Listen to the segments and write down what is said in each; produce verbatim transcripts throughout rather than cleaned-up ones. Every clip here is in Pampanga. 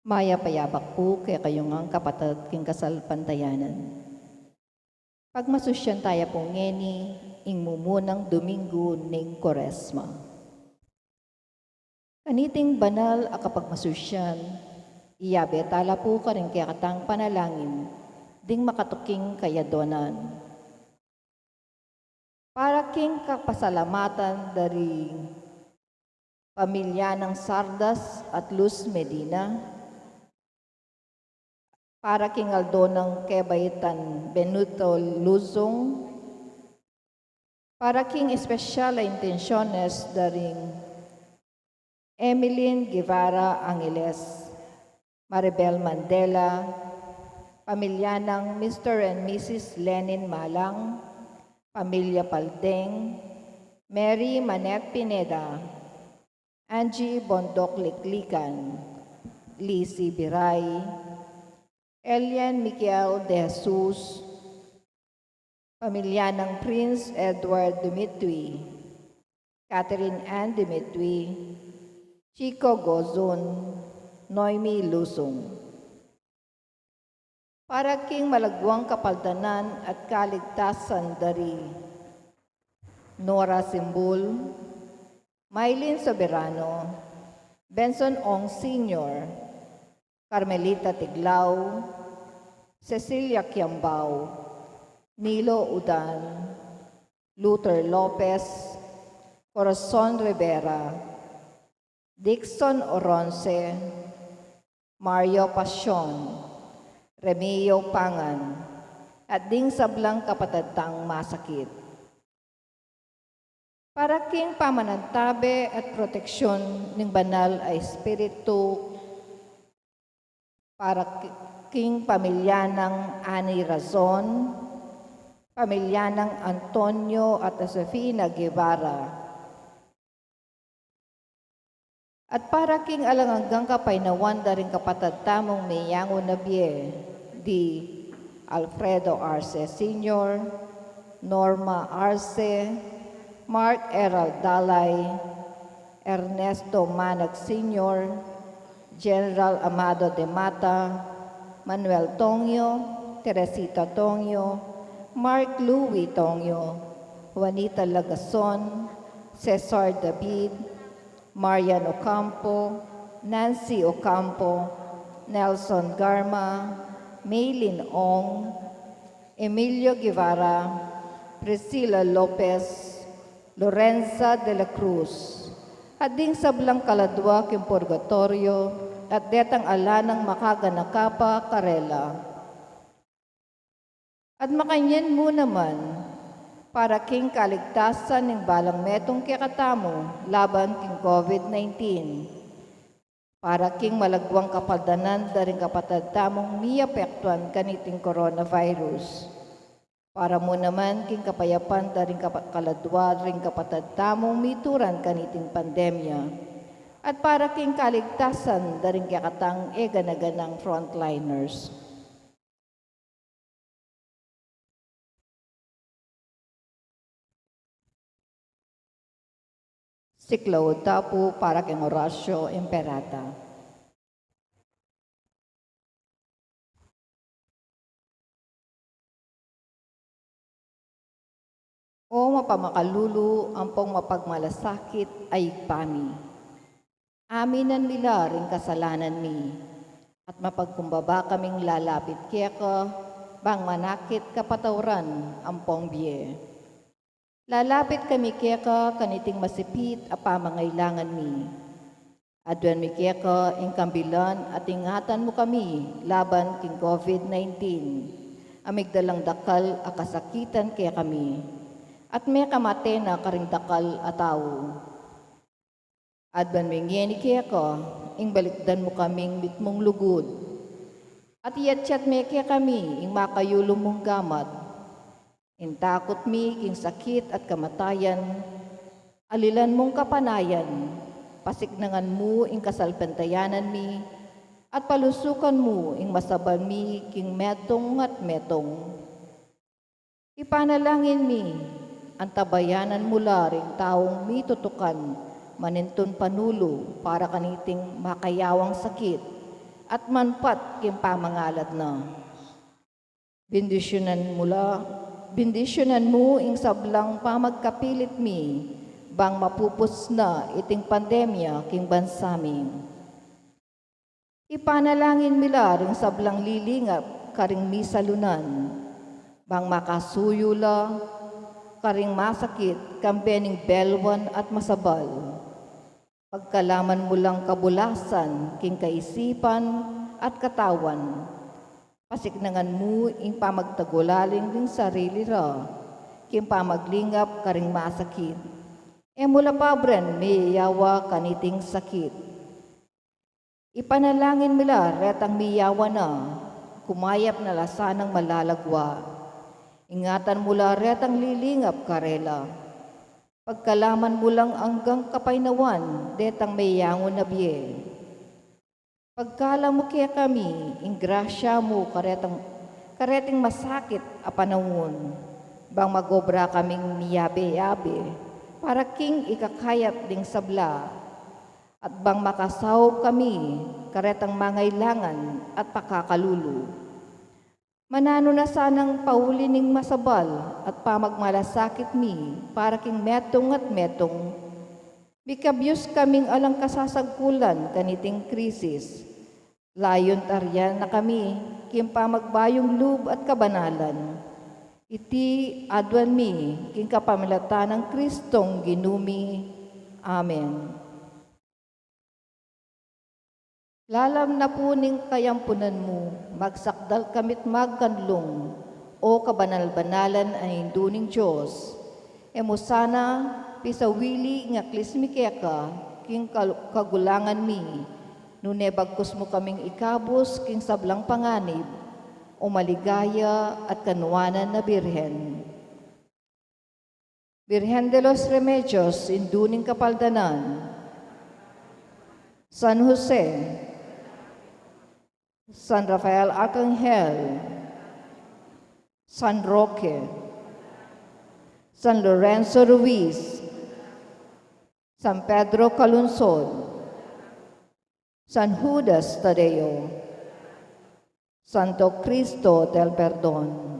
Mayap a yabak pu kekayu ngan kapatad king kasalpantayanan. Pagmasusyan taya pu ngeni ing mumunang Domingo ning Kuaresma. Kaniting banal a kapagmasusyan, iyabe tala pu karing kekatang panalangin ding makatuking kayadonan. Para king kapasalamatan da ring pamilya nang Sardas at Luz Medina, para king aldo nang kebaitan Benito Luzon, para king espesyal a intensyones da ring Emeline Guevara Angeles, Maribel Mandela, pamilya nang Mister and Missus Lenin Malang, pamilya Paldeng, Mary Manette Pineda, Angie Bondoc Liklikan, Lizzie Biray, Elian Miguel de Jesus, pamilya nang Prince Edward Dimitri, Catherine Ann Dimitri, Chico Gozon, Noemi Lusung. Para king malagwang kapaldanan at kaligtasan da ri Nora Simbul, Mylene Soberano, Benson Ong Senior, Carmelita Tiglao, Cecilia Kiambao, Nilo Udan, Luther Lopez, Corazon Rivera, Dixon Oronce, Mario Pasion, Remio Pangan, at ding sablang kapatad tang masakit. Para king pamanantabe at proteksyon ning banal a Espiritu, para ki-, king pamilya nang Ani Razon, pamilya nang Antonio at Josefina Guevara, at para king alang anggang kapaynawan da ring kapatad tamung meyangu na bie, di Alfredo Arce Senior, Norma Arce, Mark Erald Dalay, Ernesto Manag Senior, General Amado de Mata, Manuel Tongyo, Teresita Tongyo, Mark Louis Tongyo, Juanita Lagason, Cesar David, Marian Ocampo, Nancy Ocampo, Nelson Garma, Maylin Ong, Emilio Guevara, Priscilla Lopez, Lorenza de la Cruz, at ding sablang kaladua king purgatoryo, at detang ala nang makaganaka pa karela. At makanyan mu naman, para king kaligtasan ning balang metung kekatamu laban king COVID nineteen, para king malagwang kapaldanan da ring kapatad tamung miapektuan kaniting coronavirus, para mu naman king kapayapan da ring kapa-, kaladua ring kapatad tamung mituran kaniting pandemya, at para king kaligtasan da ring kekatang e gana-ganang frontliners. Siklaud ta pu para king Oratio Imperata. O mapamakalulu ampong mapagmalasakit a Ibpa mi, aminan mi la ring kasalanan mi, at mapagkumbaba kaming lalapit keka, bang manakit kapatauran ampong bie. Lalapit kami keka kaniting masipit a pamangailangan mi. Aduan mi keka ing kambilan at ingatan mu kami laban king COVID nineteen, a migdalang dakal a kasakitan kekami, at mekamate na karing dakal a tau. Aduan mi ngeni keka ing balikdan mu kaming mitmung lugud, at iyatyat me kekami ing makayulu mung gamat. Ing takut mi king sakit at kamatayan, alilan mung kapanayan, pasiknangan mu ing kasalpantayanan mi, at palusukan mu ing masabal mi king metung at metung. Ipanalangin mi, antabayanan mu la ring taung mitutukan manintun panulu para kaniting makayawang sakit, at manpat king pamangalad na. Bendisyunan mu la, bendisyunan mu ing sablang pamagkapilit mi, bang mapupus na iting pandemya king bansa mi. Ipanalangin mi la ring sablang lilingap karing misalunan, bang makasuyu la karing masakit kambe ning belwan at masabal. Pagkalaman mu lang kabulasan king kaisipan at katawan. Pasiknangan mu ing pamagtagulaling ring sarili ra king pamaglingap karing masakit. E mu la pabren miyawa kaniting sakit. Ipanalangin mi la retang miyawa na, kumayap na la sanang malalagwa. Ingatan mu la retang lilingap karela. Pagkalaman mu lang anggang kapaynawan detang meyangu na bie. Pagkalam mu kekami ing grasya mu karetang, kareting masakit a panaun, bang magobra kaming miyabe-yabe para king ikakayap ding sabla, at bang makasaup kami karetang mangailangan at pakakalulu. Mananu na sanang pauli ning masabal at pamagmalasakit mi para king metung at metung. Mikabyus kaming alang kasasagkulan kaniting krisis. Layun tarian na kami king pamagbayung lub at kabanalan. Iti aduan mi king kapamilatan nang Kristong Ginu mi. Amen. Lalam na pu ning kayampunan mu, magsakdal kami't magkanlung, o kabanal-banalan a Indu ning Dios. E mu sana pisawili ing aklis mi keka king kal-, kagulangan mi, nune bagkus mu kaming ikabus king sablang panganib, o maligaya at kanuanan a Birhen. Birhen de los Remedios, Indu ning Kapaldanan. San Jose, San Rafael Arcangel, San Roque, San Lorenzo Ruiz, San Pedro Calungsod, San Judas Tadeo, Santo Cristo del Perdon.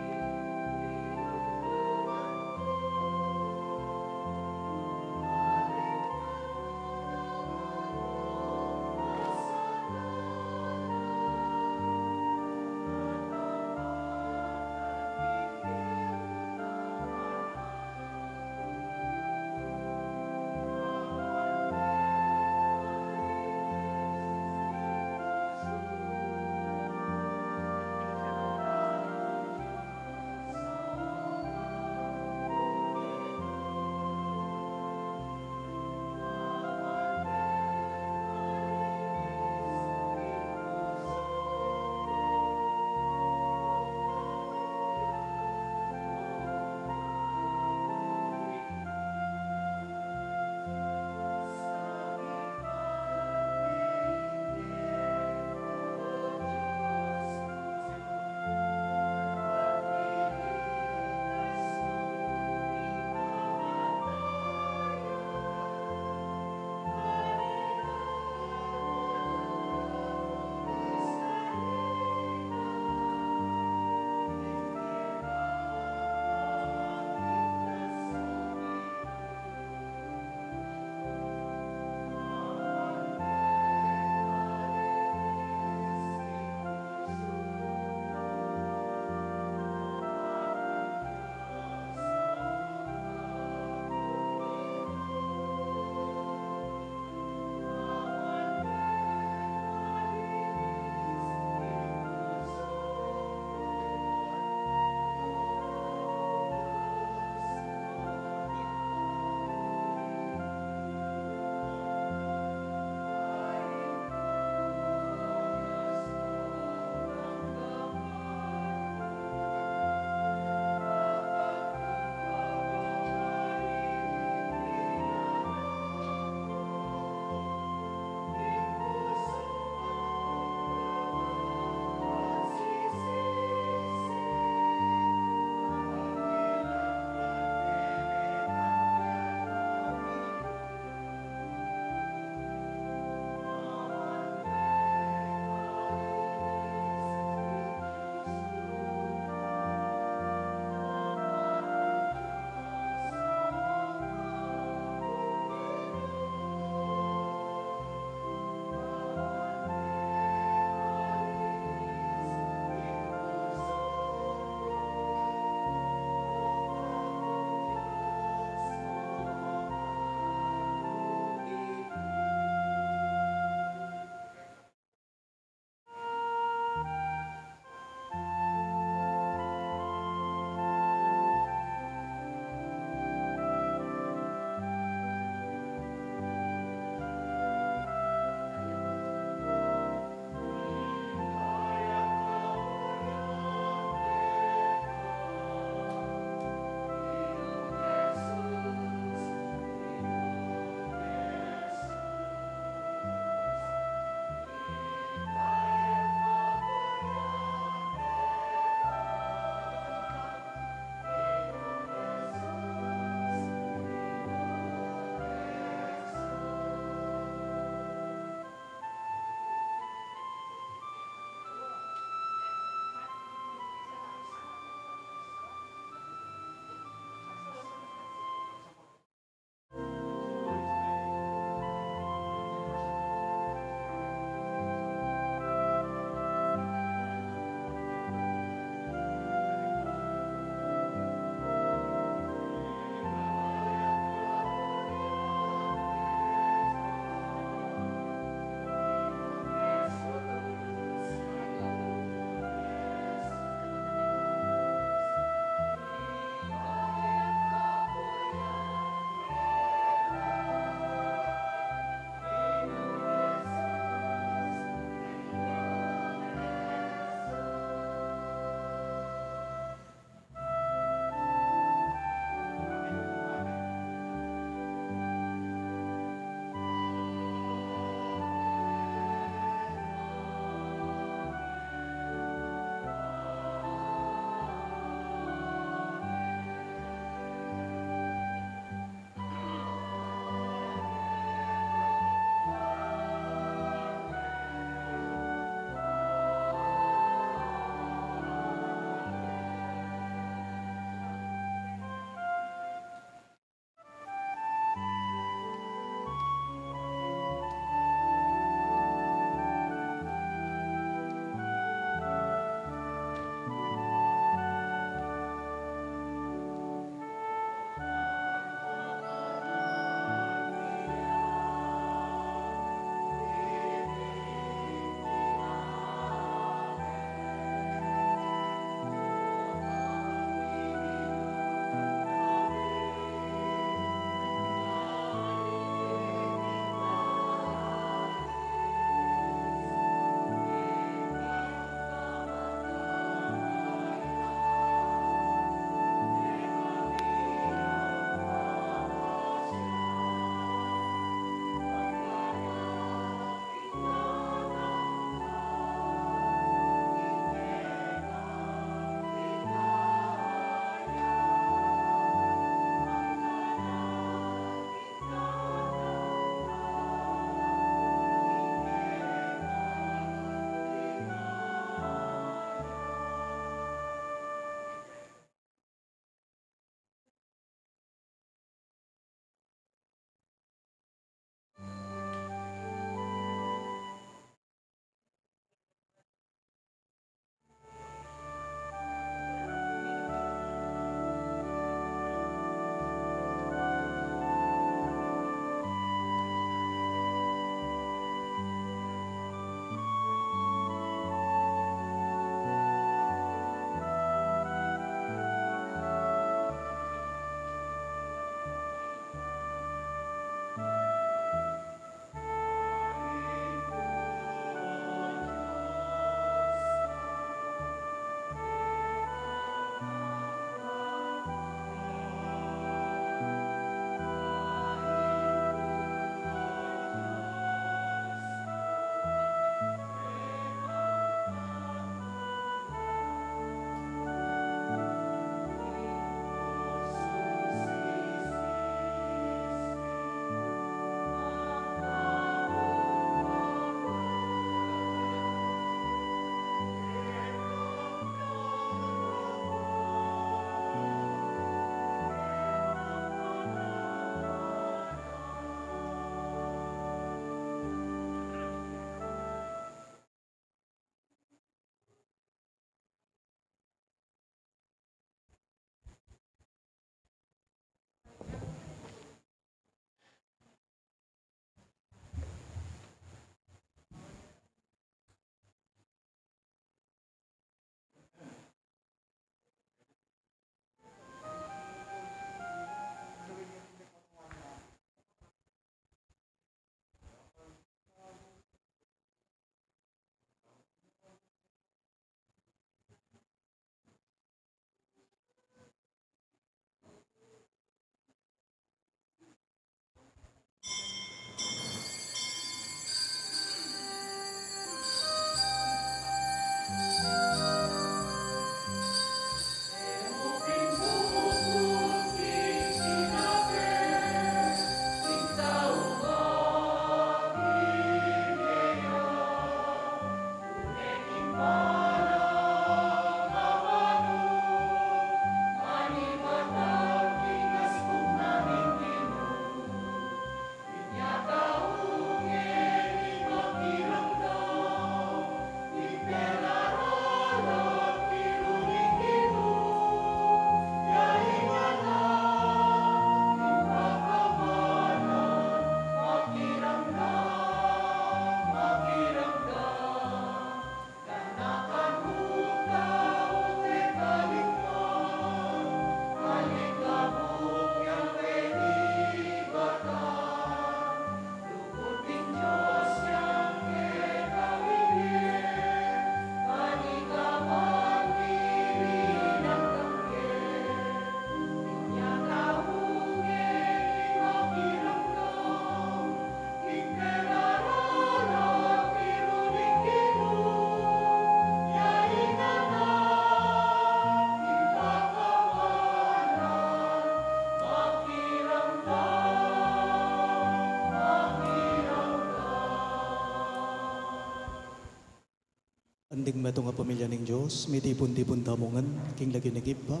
Metung a pamilya ning Dios, mitipun-tipun tamu ngan king lagyu ning Ibpa,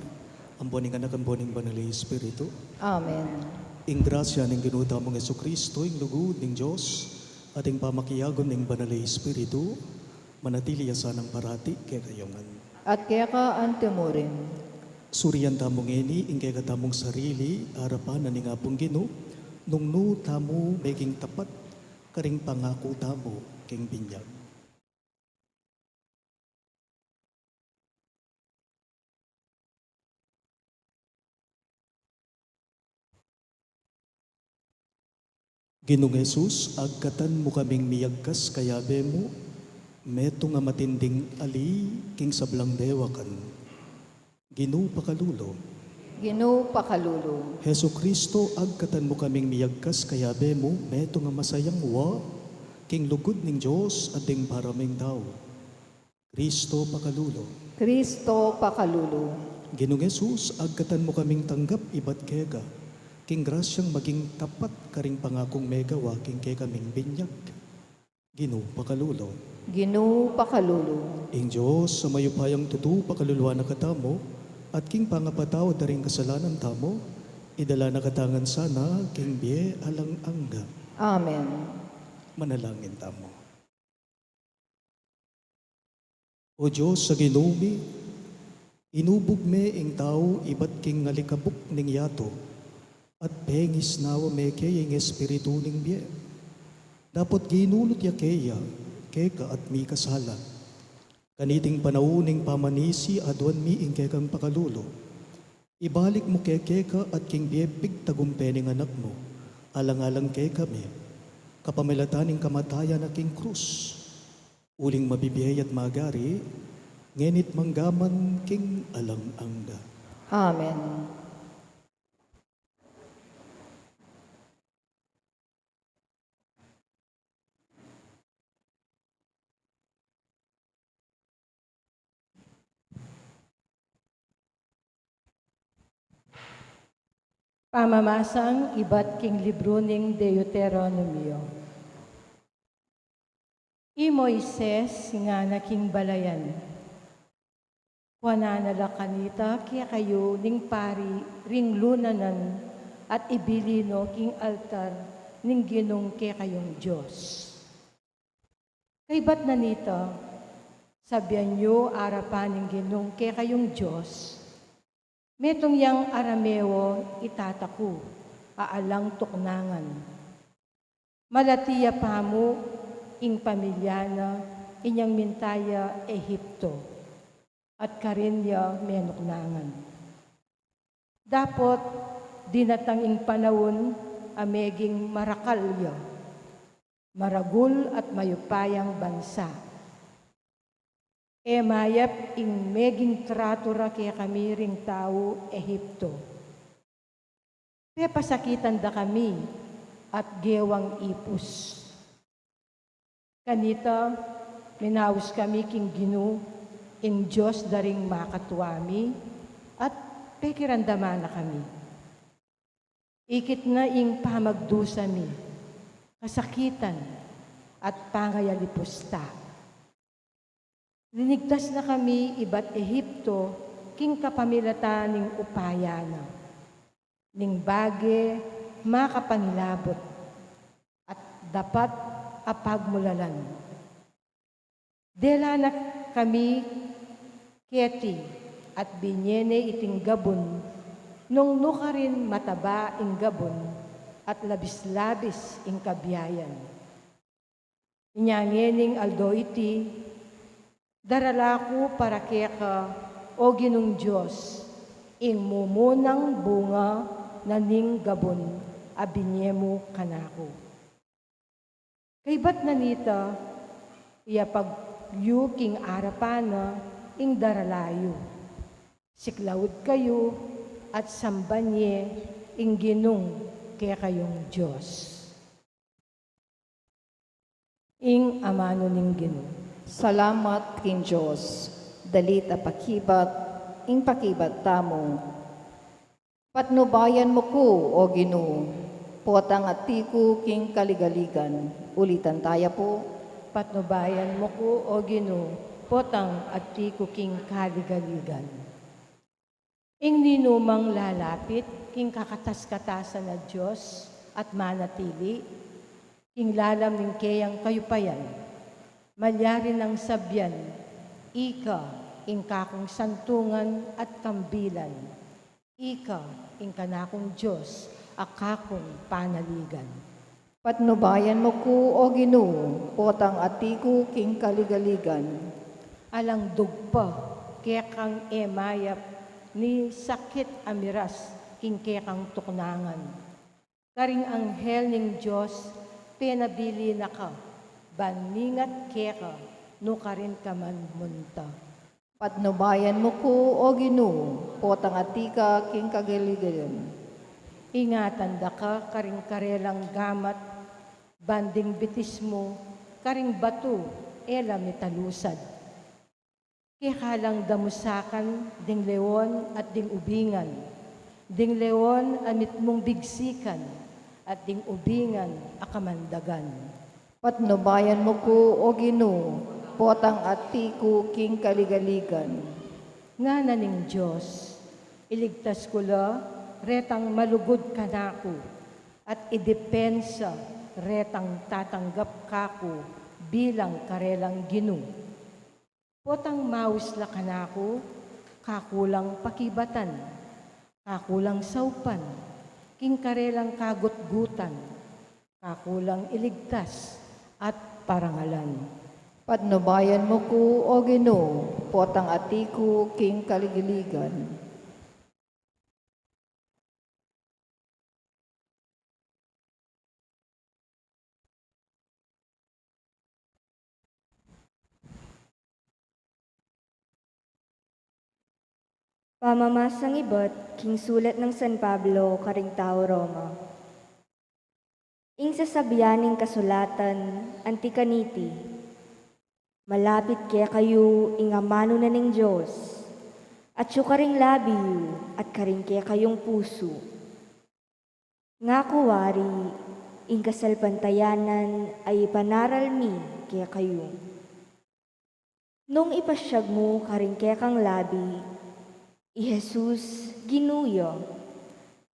ampo ning Anak, ampo ning Banal a Espiritu. Amen. Ing grasya ning Ginu tamung Jesucristo, ing lugud ning Dios, at ing pamakiagun ning Banal a Espiritu, manatili ya sanang parati kekayu ngan. At keka antimurin. Surian tamu ngeni ing kekatamung sarili arapan ning Apung Ginu, nung nu tamu meging tapat karing pangaku tamu king binyag. Ginung Jesus, agkatan mu kaming miyagkas kayabe mu, metung a matinding ali king sablang dewakan. Ginu, pakalulu. Ginu, pakalulu. Jesucristo, agkatan mu kaming miyagkas kayabe mu, metung a masayang wa king lugud ning Dios at ding para ming tau. Cristo, pakalulu. Cristo, pakalulu. Ginung Jesus, agkatan mu kaming tanggap ibat keka king grasyang maging tapat karing pangakung megawa king kekaming binyag. Ginu, pakalulu. Ginu, pakalulu. Ing Dios a mayupayang tutu, pakaluluan na katamu, at king pangapatawad da ring kasalanan tamu, idala na katamu ngan sana king bie alang angga. Amen. Manalangin tamu. O Dios a Ginu mi, inubug me ing tau ibat king alikabuk ning yatu, at pengisnawa me keya ing espiritu ning bie. Dapot ginulut ya keya keka at mikasala. Kaniting panaun ning pamanisi, aduan mi ing kekang pakalulu. Ibalik mu ke keka at king bie pigtagumpe ning Anak mu, alang-alang kekami, kapamilatan ning kamatayan na king krus. Uling mabibie ya't magari, ngeni't manggaman king alang angga. Amen. Pamamasang ibat king libru ning Deuteronomio. I Moises ngana king balayan, kuanan na la kanita kekayu ning pari ring lunanan at ibili no king altar ning Ginung kekayung Dios. Kaybat na nita, sabian yu arapan ning Ginung kekayung Dios, metung yang arameo itataku a alang tuknangan. Malati ya pa mu ing pamilya na inyang minta ya Ehipto, at karin ya menuknangan. Dapot dinatang ing panaun a meging marakal ya, maragul at mayupayang bansa. E mayap ing meging tratu ra kekami ring tau Ehipto. Pepasakitan da kami at gewang ipus. Kanita, minaus kami king Ginu, ing Dios da ring makatua mi, at pekiramdaman na kami. Ikit na ing pamagdusa mi, kasakitan, at pangayalipus ta. Linigtas na kami ibat Ehipto king kapamilatan ning upaya na, ning bage makapangilabut at dapat a pagmulalan. Dela na kami keti at binie ne iting gabun, nung nu karin mataba ing gabun at labis-labis ing kabiayan. Inya ngening aldo iti, darala ku para keka, O Ginung Dios, ing mumunang bunga na ning gabun a binie mu kanaku. Kaybat na nita, iyapag yu king arapan na ing darala yu. Siklaud kayu at samban ye ing Ginung kekayung Dios. Ing amanu ning Ginu. Salamat king Dios. Dalit a pakibat, ing pakibat tamu. Patnubayan mu ku, O Ginu, potang ati ku king kaligaligan. Ulitan taya pu. Patnubayan mu ku, O Ginu, Potang atiu ku king kaligaligan. Ing ninumang lalapit king kakatas-katasan a Dios at manatili king lalam ning keyang kayupayan, malyari nang sabian, "Ika ing kakung santungan at kambilan, ika ing kanakung Dios a kakung panaligan." Patnubayan mu ku, O Ginu, potang atiu ku king kaligaligan. Alang dugpa kekang e mayap ni sakit a miras king kekang tuknangan. Karing anghel ning Dios penabili na ka, ban mingat keka nukarin ka man munta. Patnubayan mu ku, O Ginu, potang atiu ka king kaligaligan. Ingatan da ka karing karelang gamat, ban ding bitis mu karing batu e la mitalusad. Keka lang damusakan ding leon at ding ubingan, ding leon a mitmung bigsikan, at ding ubingan a kamandagan. Patnubayan mu ku, O Ginu, potang atiu ku king kaligaligan. Ngana ning Dios, iligtas ku la retang malugud kanaku, at idepensa retang tatanggap kaku bilang karelang Ginu. Potang maus la kanaku, kaku lang pakibatan, kaku lang saupan king karelang kagutgutan, kaku lang iligtas at parangalan. Patnubayan mu ku, O Ginu, potang atiu ku king kaligaligan. Pamamasang ibat king sulat nang San Pablo karing tau Roma. Ing sasabian ning kasulatan anti kaniti, "Malapit kekayu ing amanu na ning Dios, atyu karing labi yu at karing kekayung pusu." Ngaku wari, ing kasalpantayanan a ipanaral mi kekayu. Nung ipasiag mu karing kekang labi i Jesus Ginu ya,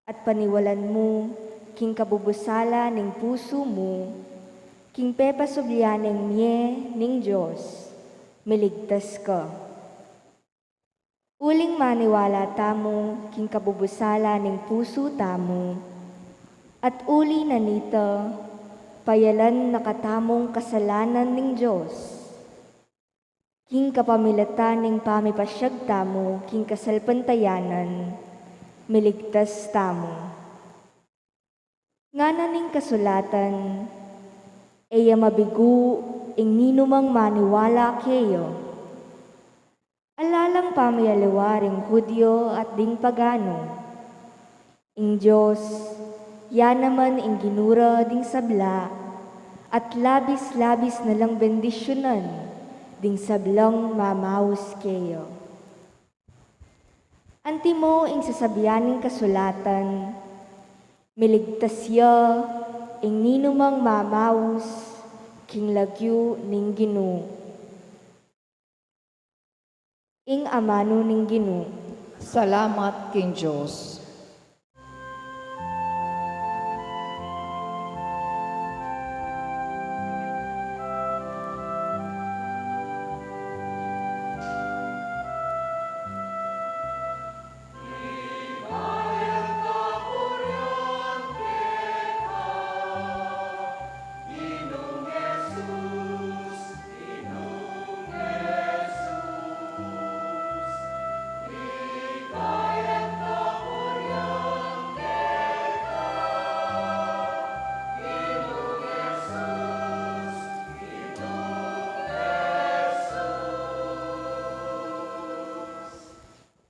at paniwalan mu king kabubusala ning pusu mu king pepasublian neng mie ning Dios, miligtas ka. Uling maniwala tamu king kabubusala ning pusu tamu, at uli na nita, payalan na katamung kasalanan ning Dios. King kapamilatan ning pamipasiag tamu king kasalpantayanan, miligtas tamu. Ngana ning kasulatan, "E ya mabigu ing ninumang maniwala keya." Ala lang pamialiwa ring Judio at ding pagano. Ing Dios, ya naman ing Ginu ra ding sabla, at labis-labis na lang bendisyunan ding sablang mamaus keya. Antimo ing sasabian ning kasulatan, "Miligtas ya ing ninumang mamaus king lagyu ning Ginu." Ing amanu ning Ginu. Salamat king Dios.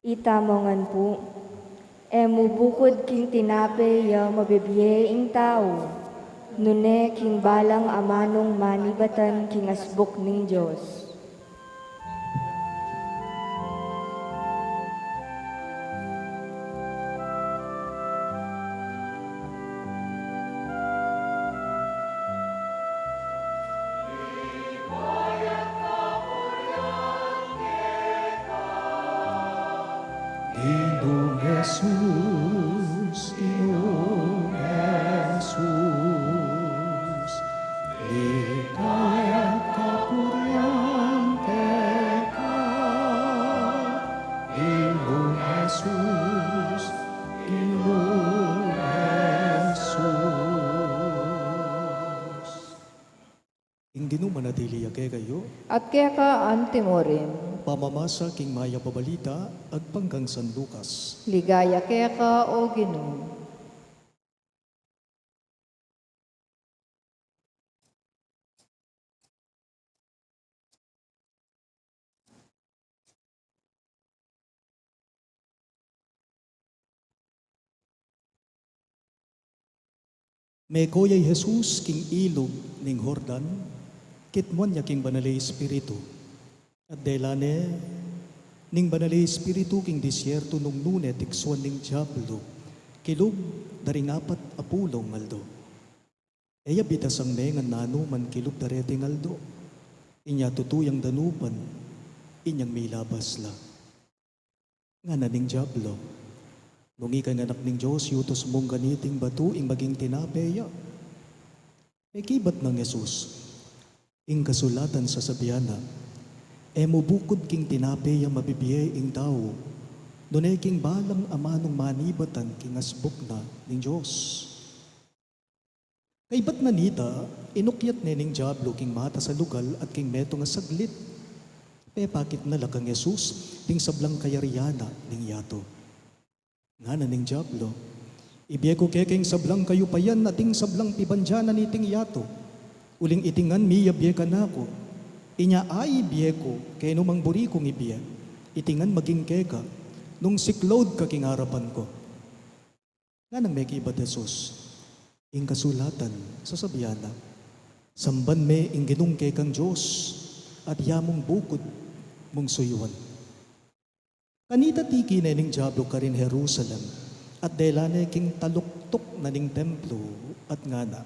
Itamu ngan pu, e mu bukud king tinape ya mabibie ing tau, nune king balang amanung manibatan king asbuk ning Dios. Ginung Jesus, Ginung Jesus, likaya't kapurian keka. Ginung Jesus, Ginung Jesus. Ing Ginu manatili ya kekayu. At keka antimurin. Pamamasa king mayap a balita agpang kang San Lucas. Ligaya keka, o Ginu. Meko ya i Jesus king ilug ning Jordan, kitmuan ya king Banal a Espiritu. At dela ne ning Banal a Espiritu king disyertu nung nune tiksuan ning Diablo kilub da ring apat a pulung aldo. E ya bitasang mengan nanu man kilub da reting aldo. Inya tutu yang danupan, inyang milabas la. Ngana ning Diablo, "Nung ika ing Anak ning Dios, yutus mung kaniting batu ing maging tinape ya." Mekibat nang Jesus, "Ing kasulatan sasabian na, 'E mu bukud king tinape ya mabibie ing tau, nune king balang amanung manibatan king asbuk na ning Dios.'" Kaybat na nita, inukyat ne ning Diablo king matas a lugal at king metung a saglit, pepakit na la kang Jesus ding sablang kayarian na ning yatu. Ngana ning Diablo, "Ibie ku keka ing sablang kayupayan at ing sablang pibandian na niting yatu. Uling iti ngan miyabie kanaku. Inya aibie ku kenu mang buri kung ibie. Iti ngan maging keka nung siklaud ka king arapan ku." Nganang mekibat Jesus, "Ing kasulatan sasabian na, 'Samban me ing Ginung kekang Dios, at ya mung bukud mung suyuan.'" Kanita tiki ne ning Diablo karin Jerusalem, at dela ne king taluktuk na ning templo, at ngana,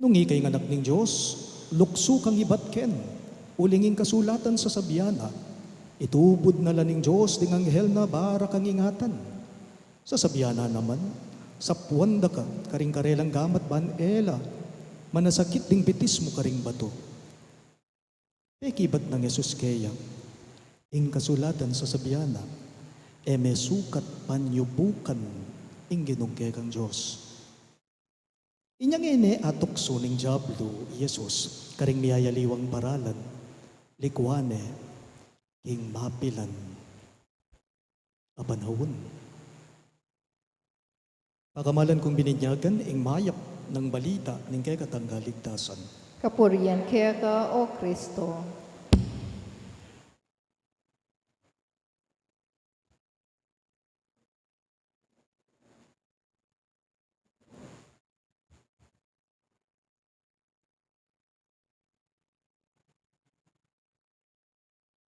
"Nung ika ing Anak ning Dios, luksu kang ibat ken, uling ing kasulatan sasabian na, 'Itubud na la ning Dios ding anghel na para kang ingatan.'" Sasabian na naman, "Sapuan da ka karing karelang gamat ban e la manasakit ding bitis mu karing batu." Pekibat nang Jesus keya, "Ing kasulatan sasabian na, 'E me sukat panyubukan ing Ginung kekang Dios.'" Inya ngeni atuksu ning Diablo i Jesus karing miyayaliwang paralan, likuan ne king mapilan a panaun. Pakamalan kung bininyagan ing mayap nang balita ning kekatang kaligtasan. Kapurian keka, o Kristo.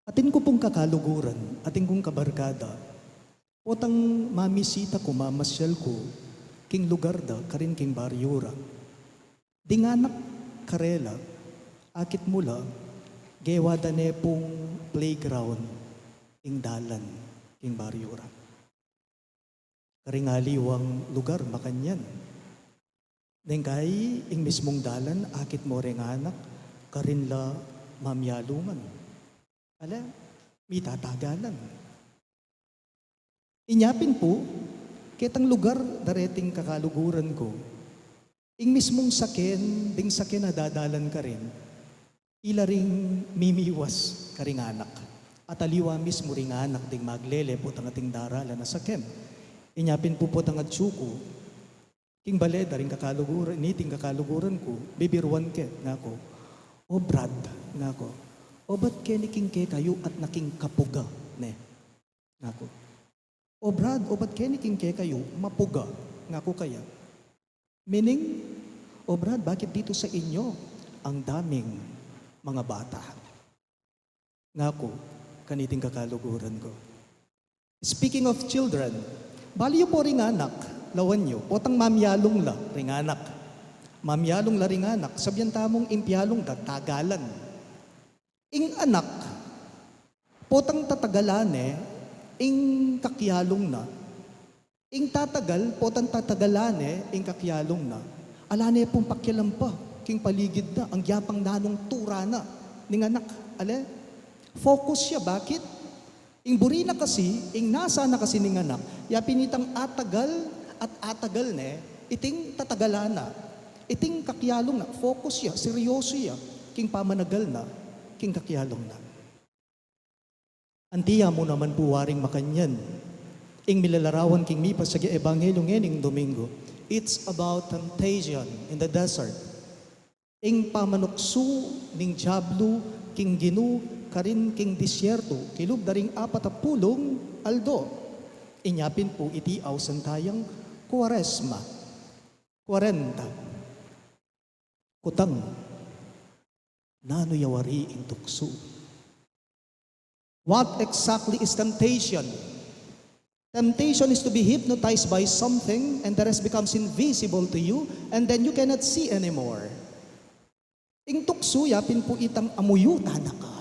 Atin ku pung kakaluguran, atin kung kabarkada, potang mamisita ku, mamasyal ku king lugar da, karin king baryu ra. Ding anak karela, akit mu la, gewa da ne pung playground ing dalan king baryu ra. Karing aliwang lugar makanyan. Neng kai ing mismung dalan, akit mu ring anak karin la mamyalungan. Ala, mitatagalan. Inya pin pu, ketang lugar da reting kakaluguran ku, ing mismung saken, ding saken a dadalan karin, ila ring mimiwas karing anak. At aliwa mismu ring anak ding maglele potang ating daralan a saken. Inya pin pu potang atsu ku king bale da ring kakaluguran, niting kakaluguran ku, bibiruan ke, ngaku, "O Brad," ngaku, "obat keni king kekayu at naking kapuga ne?" ngaku. "O Brad, obat keni king kekayu mapuga?" ngaku kaya. Meaning, "O Brad, bakit dito sa inyo ang daming mga bata?" ngaku kaniting kakaluguran ku. Speaking of children, bali yu pu ring anak, lawan yu, potang mamyalung la ring anak. Mamyalung la ring anak, sabian tamung ing piyalung da, tagalan. Ing anak, potang tatagalan ne, Ing kakyalung na, ing tatagal, potang tatagalan ne, ing kakyalung na, ala ne pung pakialam pa king paligid na, agyapang nanung tura na ning anak. Ale, focus ya. Bakit? Ing buri na kasi, ing nasa na kasi ning anak, ya pin itang atagal at atagal ne, iting tatagalan na, iting kakyalung na, focus ya, seryoso ya king pamanagal na king kakyalung na. Anti ya mu naman pu waring makanyan ing milalarawan king mipasag ya ebanghelyu ngening Domingo. It's about temptation in the desert. Ing pamanuksu ning Diablu king Ginu karin king disyertu, kilub da ring apat a pulung aldo. Inya pin pu iti ausan tayang Kuaresma. Kwarenta. Kutang, nanu ya wari ing tuksu? What exactly is temptation? Temptation is to be hypnotized by something and the rest becomes invisible to you and then you cannot see anymore. Ing tuksu ya pin pu itang amuyutan na ka.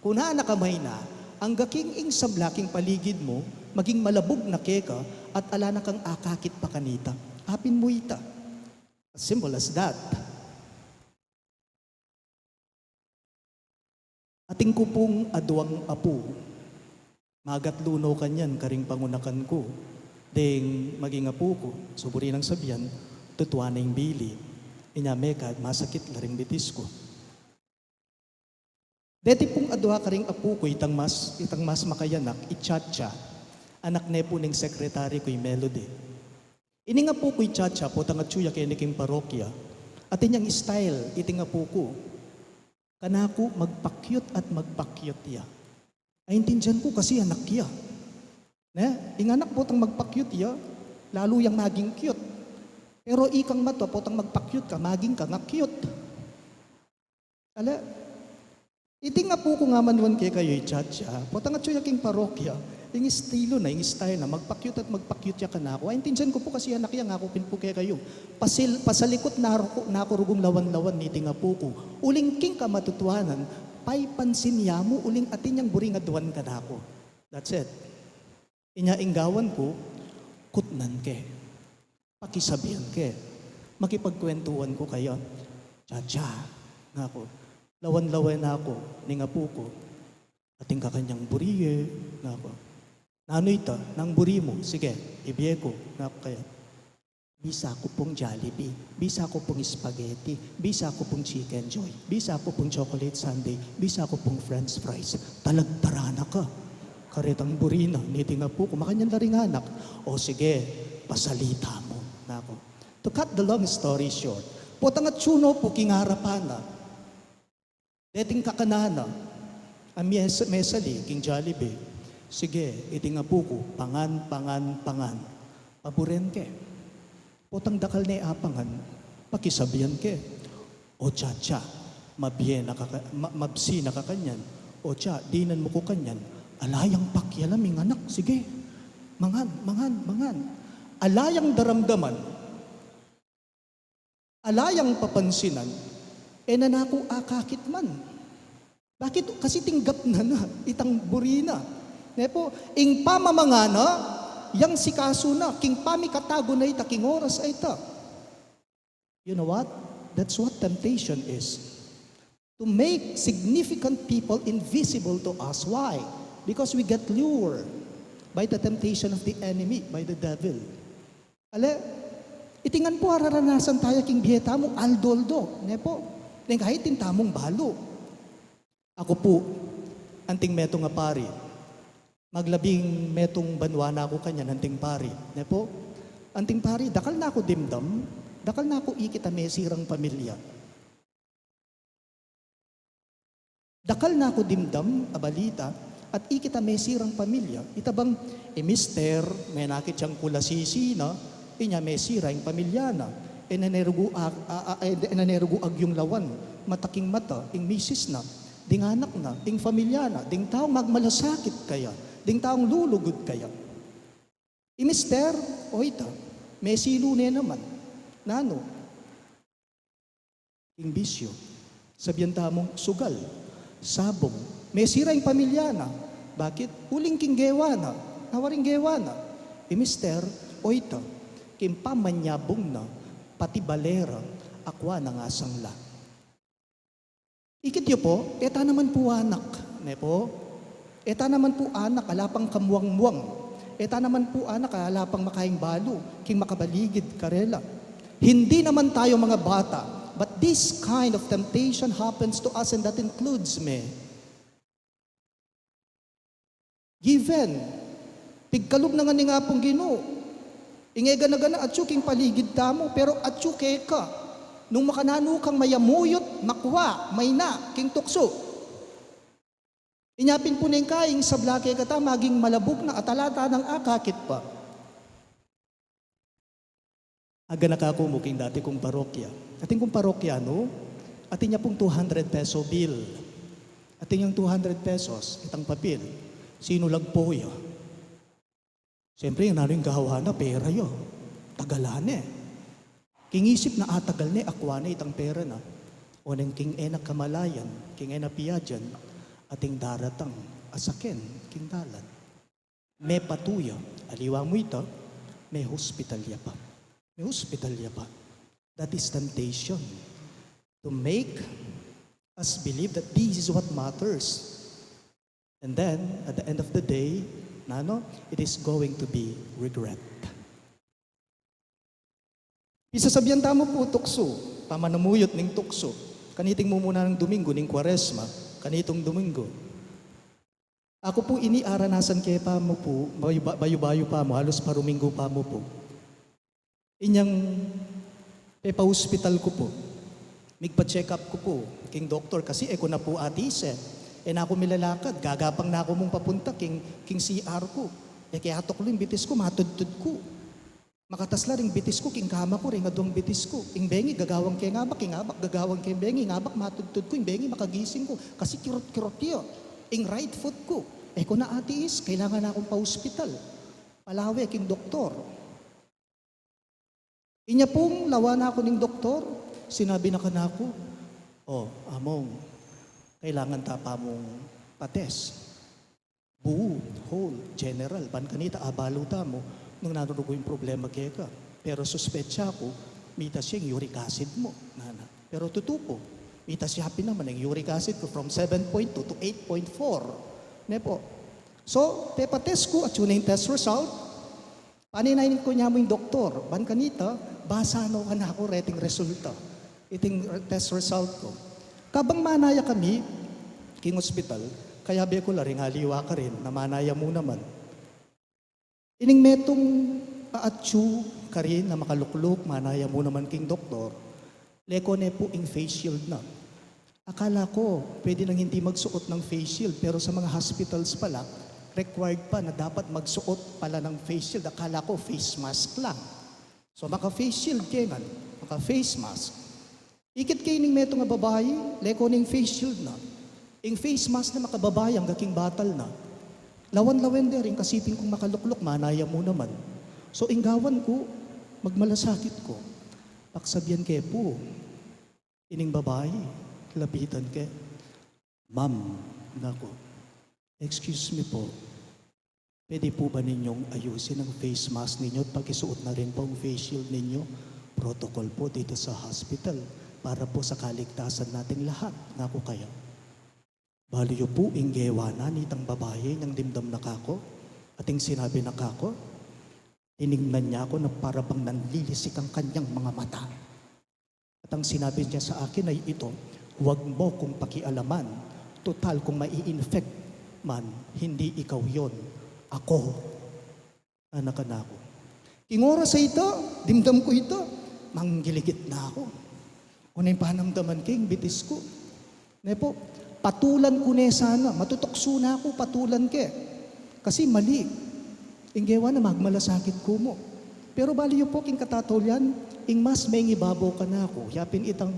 Kuna na ka maina, angga king ing sabla king paligid mu, maging malabug na keka at ala na kang akakit pa kanita. Apin mu ita. As simple as that. Atin ku pung aduang apu. Magatlu no kanyan karing pangunakan ku. Deng maging apu ku, suburi nang sabian, tutuan na ing bili. Inya mekad masakit la ring bitis ku. Deti pung adua karing apu ku itang mas, itang mas makayanak, i Chacha. Anak ne pu ning sekretari ku i Melody. Ining apu ku i Chacha, potang atsu ya keni king parokya. Atin yang style, iting apu ku. Kanaku, magpa-cute at magpa-cute ya. Aintindian ku kasi anak ya. Ne? Ing anak potang magpa-cute ya, lalu yang maging cute. Pero ikang matua, potang magpa-cute ka, maging ka nga cute. Ale, iting apu ku nga manuan kekayu i Chacha, potang atsu ya king parokya, ing estilo na, ing style na, magpa-cute at magpa-cute ya kanaku. Aintindian ku pu kasi anak ya, ngaku pin pu kekayu. Pasil-, pasalikut na ru-, na ku rugung lawan-lawan niting apu ku. Uling king kamatutuanan, paipansin ya mu, uling atin yang buring aduan kanaku. That's it. Inya ing gawan ku, kutnan ke. Pakisabian ke. Makipagkwentuan ku kaya. Chacha, ngaku. Lawan-lawen na ku ning apu ku. Atin ka kanyang buri e, ngaku. Nanu ita, nang buri mu? Sige, ibie ku, ngaku kaya. Bisa ku pung Jollibee, bisa ku pung spaghetti, bisa ku pung Chicken Joy, bisa ku pung chocolate sundae, bisa ku pung french fries. Talagtara na ka. Karetang buri na niting apu ku, makanyan la ring anak. O sige, pasalita mu, ngaku. To cut the long story short, potang atsu no pu king arapan na. Deting kakanan na, a mes-, mesali king Jollibee. Sige, iting apu ku, pangan, pangan, pangan. Paburen ke. Potang dakal ne apangan, pakisabian ke. O Chacha, mabie na ka ka-, ma-, mabsi na ka kanyan. O Cha, dinan mu ku kanyan. Ala yang pakialam ing anak, sige. Mangan, mangan, mangan. Ala yang daramdaman. Ala yang papansinan, e na na ku akakit man. Bakit? Kasi tinggap na na, itang buri na. Ne pu, ing pamamangana, yang sikasu na, king pamikatago na ita, king oras a ita. You know what? That's what temptation is. To make significant people invisible to us. Why? Because we get lured by the temptation of the enemy, by the devil. Ale, iti ngan pu araranasan taya king bie tamu, aldo-aldo, ne pu? Neng kahit ing tamung balu. Aku pu, anting metung a pari. Maglabing metung banua na ku kanyan, anting pari, ne pu? Anting pari, dakal na ku dimdam, dakal na ku ikit a mesirang pamilya. Dakal na ku dimdam a balita, at ikit a mesirang pamilya, ita bang, e mister, menakit yang kulasisi na, inya mesira ing pamilya na, e na ne rugu a-, a-, a-, e na ne rugu agyung lawan, mata king mata, ing misis na, ding anak na, ding pamilya na, ding taung magmalasakit kaya, ding taung lulugud kaya. I mister, o ita, mesilu ne naman. Nanu? King bisyu. Sabian tamung sugal, sabung. Mesira ing pamilya na. Bakit? Uling king gewa na. Awaring gewa na, i mister, o ita, king pamanyabung na, pati bale ra, akwa nang asangla. Ikit yu pu, e ta naman pu anak, ne pu? E ta naman pu anak, ala pang kamuang-muang. E ta naman pu anak, ala pang makaing balu, king makabaligid karela. Hindi naman tayo mga bata, but this kind of temptation happens to us, and that includes me. Given, pigkalub na ngan ning Apung Ginu. Ing e gana-gana atyu king paligid tamu, pero atyu keka, nung makananu kang mayamuyut, makwa, mayna king tuksu. Inya pin pu neng kaing sabla kekata maging malabuk na at ala ta nang akakit pa. Aganaka ku mu king dati kung parokya. Atin kung parokya, no? Atin ya pung two hundred peso bill. Atin yang two hundred pesos, itang papel. Sinu lagpo ya? Siyempre, ing nanu ing gawa na, pera ya. Tagalan ne. King isip na atagal ne, akwa ne itang pera na. Oneng king e na kamalayan, king e na piadyan, atin daratang a saken king dalan. Mepatu ya, aliwa mu ita, mehospital ya pa. Mehospital ya pa. That is temptation to make us believe that this is what matters. And then, at the end of the day, nanu, it is going to be regret. Pisasabian tamu pu tuksu, pamanamuyut ning tuksu. Kaniting mumuna nang Domingo ning Kuaresma, kaniting Domingo. Aku pu ini aranasan ke pa mu pu, bayu-, bayu-bayu pa mu, halos paruminggu pa mu pu. Inyang pepa-hospital ku pu. Migpa-check up ku pu king doktor kasi e ku na pu atis e. E na ku milalakad, gagapang na ku mung papunta king, king C R ku. E ke atuklu ing bitis ku, matudtud ku. Makatasla ring bitis ku king kama ku, ring aduang bitis ku. Ing bengi gagawang ke ing abak, ing abak gagawang ke ing bengi, ing abak matudtud ku, ing bengi makagising ku. Kasi kirot-kirot ya ing right foot ku. E ku na atiis, kailangan na kung pa-hospital. Palawe king doktor. Inya pung lawan na ku ning doktor, sinabi na kanaku, "O, Among, kailangan ta pa mung pa-test. Buu, whole, general, ban kanita abalu tamu nung nanu rugu ing problema keka. Pero suspetsa ku, mitas ya ing uric acid mu," nana. Pero tutu pu, mitas ya pin naman ing uric acid ku from seven point two to eight point four. Ne pu? So, pepa-test ku, atyu na ing test result. Paninayan ku nya mu ing doktor, ban kanita, basa no kanaku reting resulta, iting test result ku. Kabang manaya kami king hospital, kayabe ku la ring aliwa karin na manaya mu naman. Ining metung aatyu karin na makalukluk, manaya mu naman king doktor, leko ne pu ing face shield na. Akala ko, pwede nang hindi magsuot ng face shield, pero sa mga hospitals pala, required pa na dapat magsuot pala ng face shield. Akala ko, face mask lang. So, maka-face shield ke ngan, maka-face mask. Ikit ke ining metung a babai, leko ne ing face shield na. Ing face mask na makababai, angga king batal na. Lawen-lawen de ring kasiping kung makalukluk, manaya mu naman. So, ing gawan ku, magmalasakit ku. Paksabian ke pu ining babai, lapitan ke. "Ma'am," naku, "excuse me po, pwede po ba ninyong ayusin ang face mask ninyo at pakisuot na rin po ang face shield ninyo? Protocol po dito sa hospital para po sa kaligtasan nating lahat," naku kaya. Balu yu pu ing gewa na nitang babai, inyang dimdam na kaku, at ing sinabi na kaku, tiningnan niya ku na para bang nanlilisik ang kanyang mga mata. At ang sinabi niya sa akin ay ito, "Huwag mo kong pakialaman. Tutal kung mai-infect man, hindi ikaw yon. Ako." Anak, anak ku. King oras a ita, dimdam ku ita, manggiligit na ku. Kung ano ing panamdaman ke, ing bitis ku. Ne pu, patulan ku ne sana, matutuksu na ku, patulan ke. Kasi mali. Ing gewa na magmalasakit ku mu. Pero balu yu pu king katataulian, ing mas mengi babo kanaku, yapin itang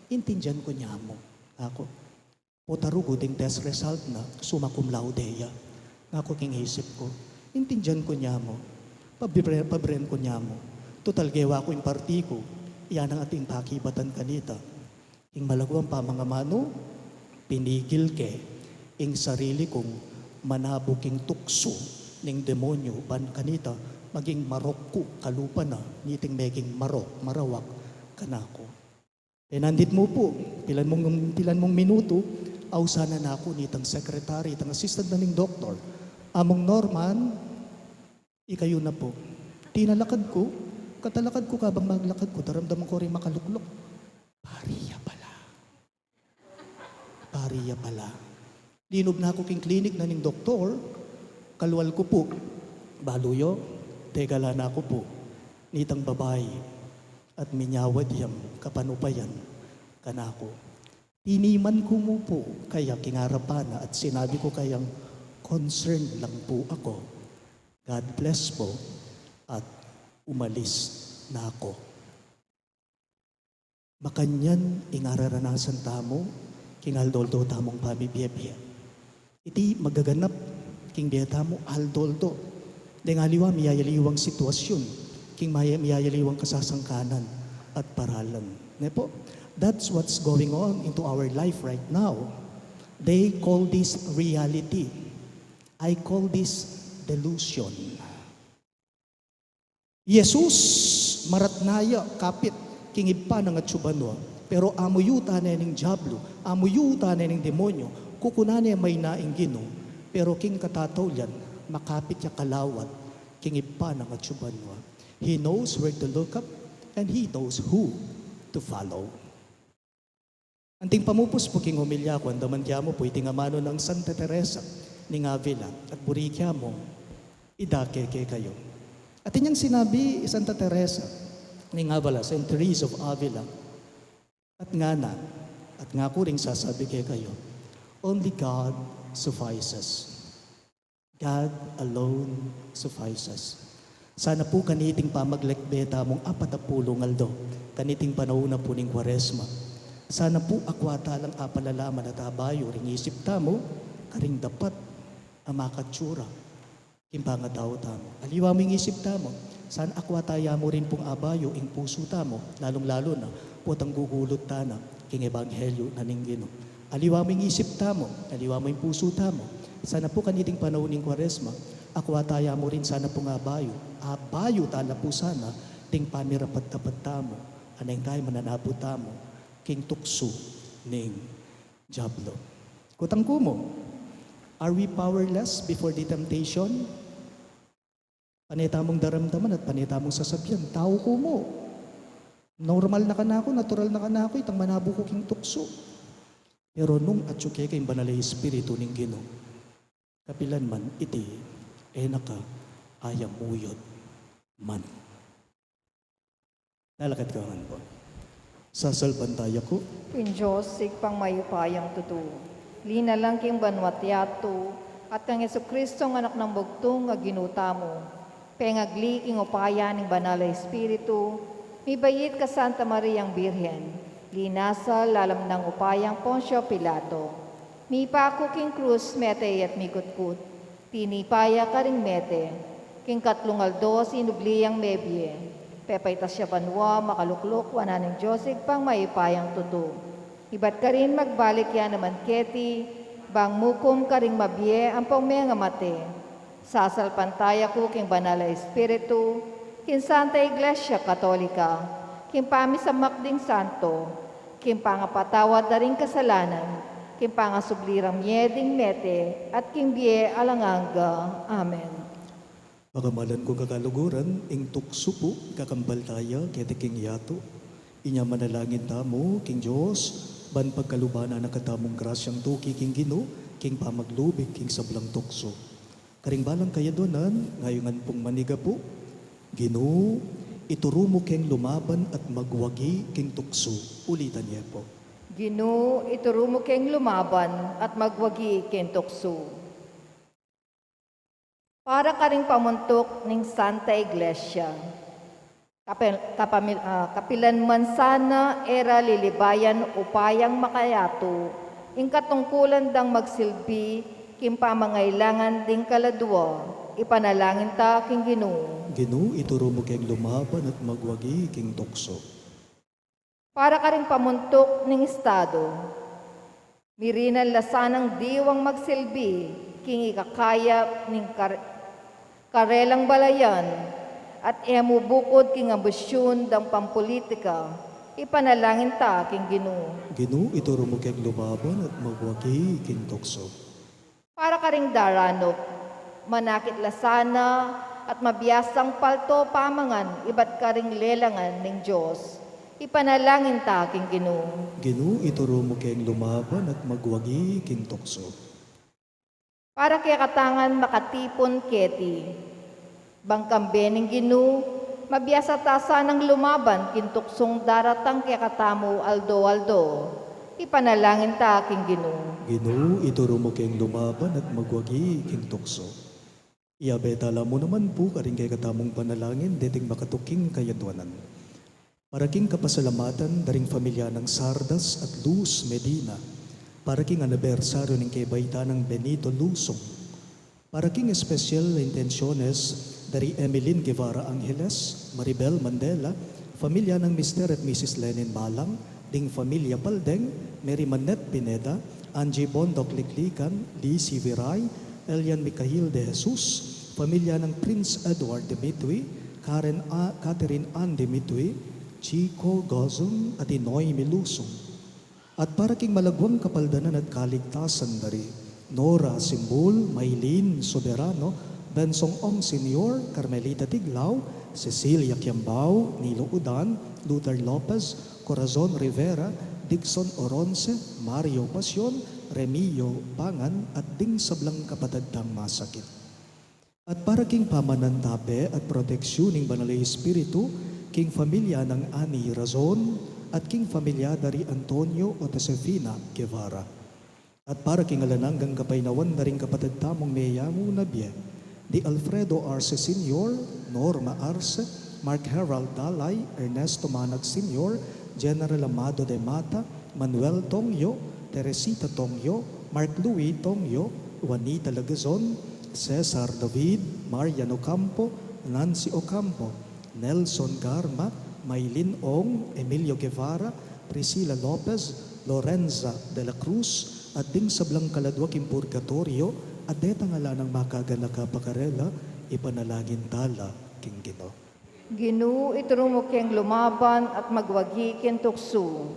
intindian ku nya mu. Aku, pota rugu ding test result na, summa cum laude ya. Aku king isip ku, intindian ku nya mu. Pabibre-, pabiren ku nya mu. Tutal gewa ku ing parti ku, iya nang ating pakibatan kanita. Ing malaguang pamangamanu, pinigil ke ing sarili kung manabu king tuksu ning demonyo, ban kanita maging marok ku kalupa na, niting meging marok, marawak kanaku. Penandit mu pu, pilan mung, pilan mung minutu, ausan na naku nitang secretary, itang assistant na ning doktor. Among Norman, ikayu na pu. Tinalakad ku, katalakad ku, kabang maglakad ku, daramdaman ku ring makalukluk. Pari ya pala. Pari ya pala. Linub na ku king klinik na ning doktor, kalwal ku pu. Balu yu, tegalan na ku pu nitang babai at minyawad yang kapanupayan kanaku. Tiniman ku mu pu kaya king arapan na at sinabi ku kayang, "Concerned lang pu ako. God bless po," at umalis na ako. Makanyan ing araranasan tamu king aldo-aldo tamung pamibie-bie. Iti magaganap king bie tamu aldo-aldo. Deng aliwa miyayaliwang sitwasyun, king maya-, miyayaliwang kasasangkanan at paralan. Ne pu? That's what's going on into our life right now. They call this reality. I call this delusion. Jesus, maratna ya kapit king Ibpa nang atsu banua. Pero amu yuta ne ning diablo, amu yuta ne ning demonyo, kukunan ne maina ing Ginu. Pero king katataulian, makapit ya kalawat king Ibpa nang atsu banua. He knows where to look up and he knows who to follow. Anting pamupus pu king homilya ku, andaman tamu pu iting amanu nang Santa Teresa ning Avila, at buri ku mung idake kekayu. At inyang sinabi i Santa Teresa ning Avila, Saint Therese of Avila, at ngana, at ngaku ring sasabi kekayu, "Only God suffices." God alone suffices. Sana pu kaniting pamaglekbe tamung apat a pulung aldo, kaniting panaun na pu ning Kuaresma, sana pu akwa ta lang apalalaman at abayu ring isip tamu karing dapat a makatsura king pangatau tamu. Aliwa mu ing isip tamu, sana akwa ta ya mu rin pung abayu ing pusu tamu, lalung-lalu na potang gugulut tana king ebanghelyu na ning Ginu. Aliwa mu ing isip tamu, aliwa mu ing pusu tamu. Sana pu kaniting panaun ning Kuaresma, akwa ta ya mu rin sana pung abayu. Abayu ta la pu sana ding pamirapat-apat tamu, aneng kay mananabut tamu king tuksu ning diablo. Kutang ku mu, are we powerless before the temptation? Pane tamung daramdaman at pane tamung sasabian, tau ku mu. Normal na kanaku, natural na kanaku itang manabu ku king tuksu. Pero nung atsu keka ing Banal a Espiritu ning Ginu, kapilan man iti, e na ka ayamuyut man. Lalakad ka ngan pu. Sasalpantaya ku king Dios, Ibpang mayupayang tutu, linalang king banua't yatu, at kang Jesucristo, Anak nang Bugtung a Ginu tamu, pengagli king upaya ning Banal a Espiritu, mibait kang Santa Mariang Birhen, linasal lalam nang upayang Poncio Pilato, mipaku king krus, mete ya at mikutkut, tinipa ya karing mete, king katlung aldo sinubli yang mebie, pepaitas ya banua, makalukluk wanan ning Dios Ibpang mayupayang tutu. Ibat karin magbalik ya naman keti, bang mukum karing mabie ampong mengamate. Sasalpantaya ku king Banal a Espiritu, king Santa Iglesia Katolika, king pamisamak ding santo, king pangapatawad da ring kasalanan, king pangasubli rang mie ding mete, at king bie alang angga. Amen. Pakamalan kung kakaluguran, ing tuksu pu, kakambal taya keti king yatu. Inya manalangin tamu king Dios, ban pagkaluban na katamung grasyang tuki king Ginu, king pamaglubig king sablang tuksu. Karing balang kayadwanan, ngayungan pung manigapu, Ginu, ituru mu keng lumaban at magwagi king tuksu. Ulitan ye pu. Ginu, ituru mu keng lumaban at magwagi king tuksu. Para karing pamuntuk ning Santa Iglesia. Kapil-, kapamil-, ah, kapilan man sana e ra lilibayan upayang makayatu, ing katungkulan dang magsilbi king pamangailangan ding kaladua, ipanalangin ta king Ginu. Ginu, ituru mu keng lumaban at magwagi king tuksu. Para karing pamuntuk ning Estado. Mirinan la sanang diwang magsilbi king ikakayap ning kar-, karelang balayan, at e mu bukud king ambisyun dang pampulitika, ipanalangin ta king Ginu. Ginu, ituru mu keng lumaban at magwagi king tuksu. Para karing daranup, manakit la sana at mabiasang palto pamangan ibat karing lelangan ning Dios, ipanalangin ta king Ginu. Ginu, ituru mu keng lumaban at magwagi king tuksu. Para kekatang makatipun keti, bang kambe ning Ginu, mabiasa ta sanang lumaban king tuksung daratang kekatamu aldo-aldo. Ipanalangin ta king Ginu. Ginu, ituru mu keng lumaban at magwagi king tuksu. Iyabe tala mu naman pu karing kekatamung panalangin deting makatuking kayadwanan. Para king kapasalamatan da ring familia nang Sardas at Luz Medina, para king anibersaryu ning kebaitan nang Benito Lusung, para king espesyal na intensyones da ri Emeline Guevara Angeles, Maribel Mandela, familia nang Mister at Missus Lenin Malang, ding familia Paldeng, Mary Manette Pineda, Angie Bondoc Liklikan, Lizzie Viray, Elian Micael de Jesus, familia nang Prince Edward Dimitwi, Karen A-, Catherine Ann Dimitwi, Chico Gozum, at i Noemi Lusung. At para king malagwang kapaldanan at kaligtasan da ri Nora Simbul, Maylene Soberano, Bensong Ong Senior, Carmelita Tiglao, Cecilia Kiambao, Nilo Udan, Luther Lopez, Corazon Rivera, Dickson Oronce, Mario Pasion, Remio Pangan, at ding sablang kapatad tang masakit. At para king pamanantabe at proteksyon ning Banal a Espiritu, king familia nang Ani Razon, at king familia da ri Antonio at Josefina Guevara. At para king alang anggang kapaynawan da ring kapatad tamung meyamu na bie, di Alfredo Arce Senior, Norma Arce, Mark Herald Dalay, Ernesto Manag Senior, General Amado de Mata, Manuel Tongyo, Teresita Tongyo, Mark Louis Tongyo, Juanita Lagazon, Cesar David, Marian Ocampo, Nancy Ocampo, Nelson Garma, Maylin Ong, Emilio Guevara, Priscilla Lopez, Lorenza de la Cruz, at ding sablang kaladwa king purgatoryo, at detang ala nang makaganaka pa karela, ipanalangin tala king Ginu. Ginu, ituru mu keng lumaban at magwagi king tuksu.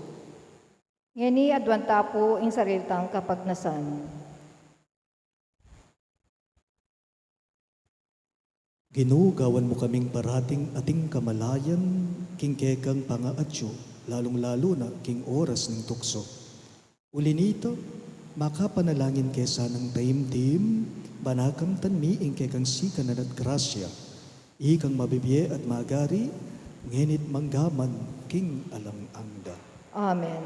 Ngeni aduan ta pu ing sarili tang kapagnasan. Ginu, gawan mu kaming parating ating kamalayan king kekang pangaatyu, lalung-lalu na king oras ning tuksu. Uli nita, makapanalangin ke sanang taimtim, ban akamtan mi ing kekang sikanan at grasya, ikang mabibie at magari, ngeni't manggaman king alang angga. Amen.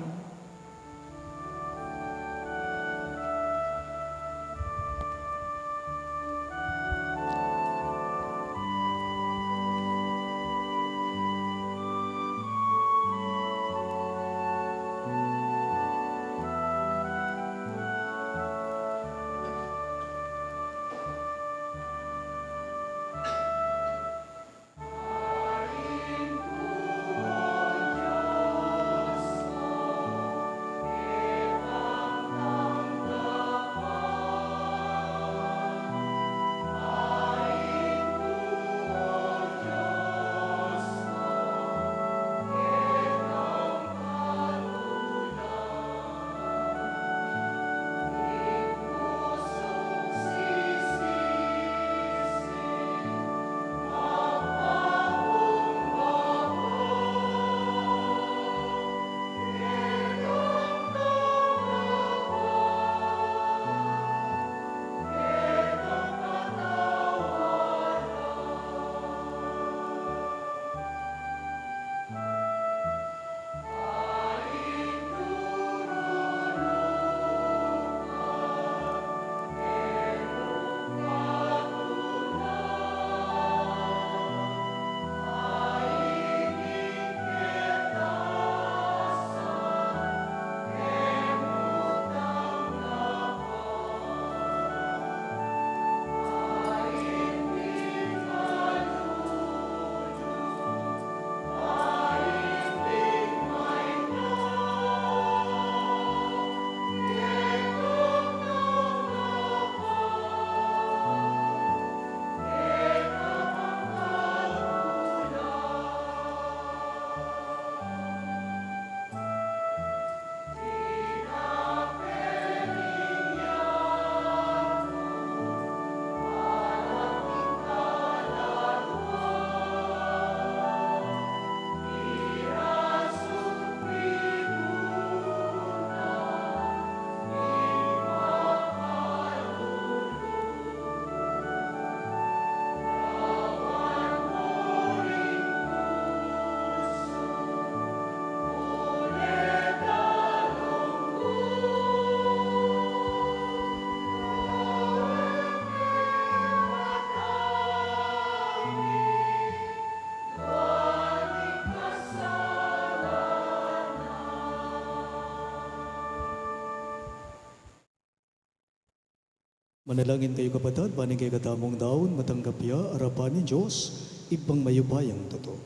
Manalangin kayu, kapatad, ban ing kekatamung daun matanggap ya arapan ning Dios, Ibpang mayupayang tutu.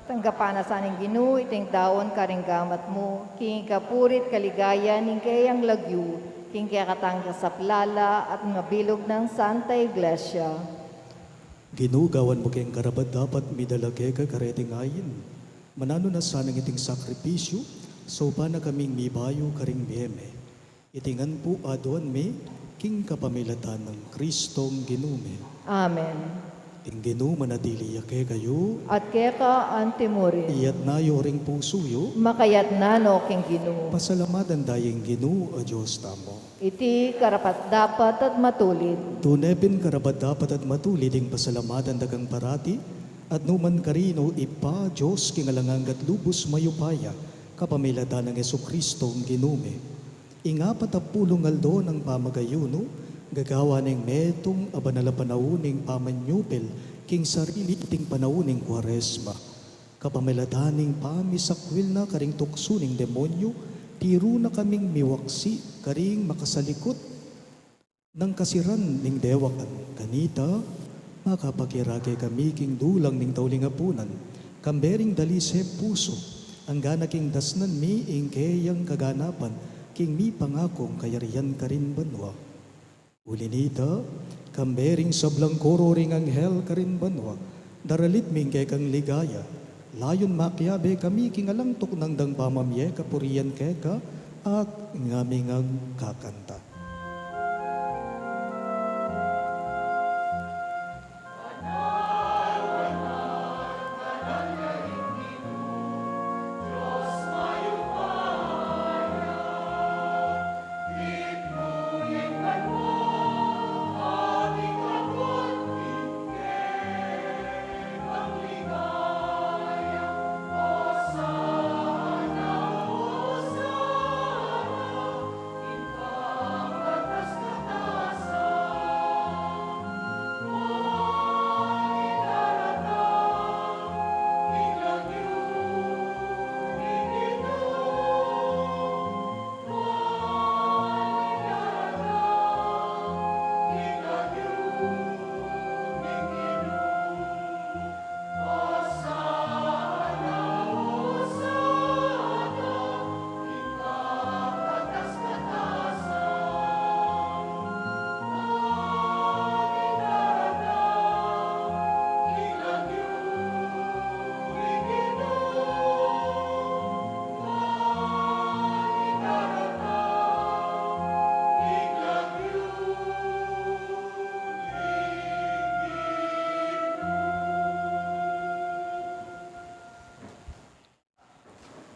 Tanggapan na sa ning Ginu iting daun karing gamat mu, king kapuri't kaligayan ning keyang lagyu, king kekatang kasaplalan at mabilug nang Santa Iglesia. Ginu, gawan mu keng karapat-dapat midala keka kareting ayin. Mananu na sanang iting sakripisyu, saupan na kaming mibayu karing mie me. Iti ngan pu aduan mi king kapamilatan nang Kristong Ginu mi. Amen. Ing Ginu manatili ya kekayu. At keka antimurin. Iyatna yu ring pusu yu. Makayatna no king Ginu. Pasalamatan da ya ing Ginu a Dios tamu. Iti karapat-dapat at matulid. Tune pin karapat-dapat at matulid ing pasalamatan da kang parati at nukarin man, Ibpa, Dios king alang angga at lubus mayupaya, kapamilatan nang Jesucristo a Ginu mi. Ing apat a pulung aldo nang pamag-ayunu, gagawan neng metung a banal a panaun ning pamanyupil king sarili iting panaun ning Kuaresma. Kapamilatan ning pamisakwil na karing tuksu ning demonyu, tiru na kaming miwaksi karing makasalikut nang kasiran ning dewakan. Kanita, makapakirake kami king dulang ning tauling apunan, kambe ring dalise pusu, angga na king dasnan mi ing keyang kaganapan king mipangakung kayarian karin banua. Uli nita, kambe ring sablang koro ring anghel karin banua, daralit mi ing kekang ligaya, layun makiabe kami king alang tuknang dang pamamie kapurian keka, at ngami ngang kakanta.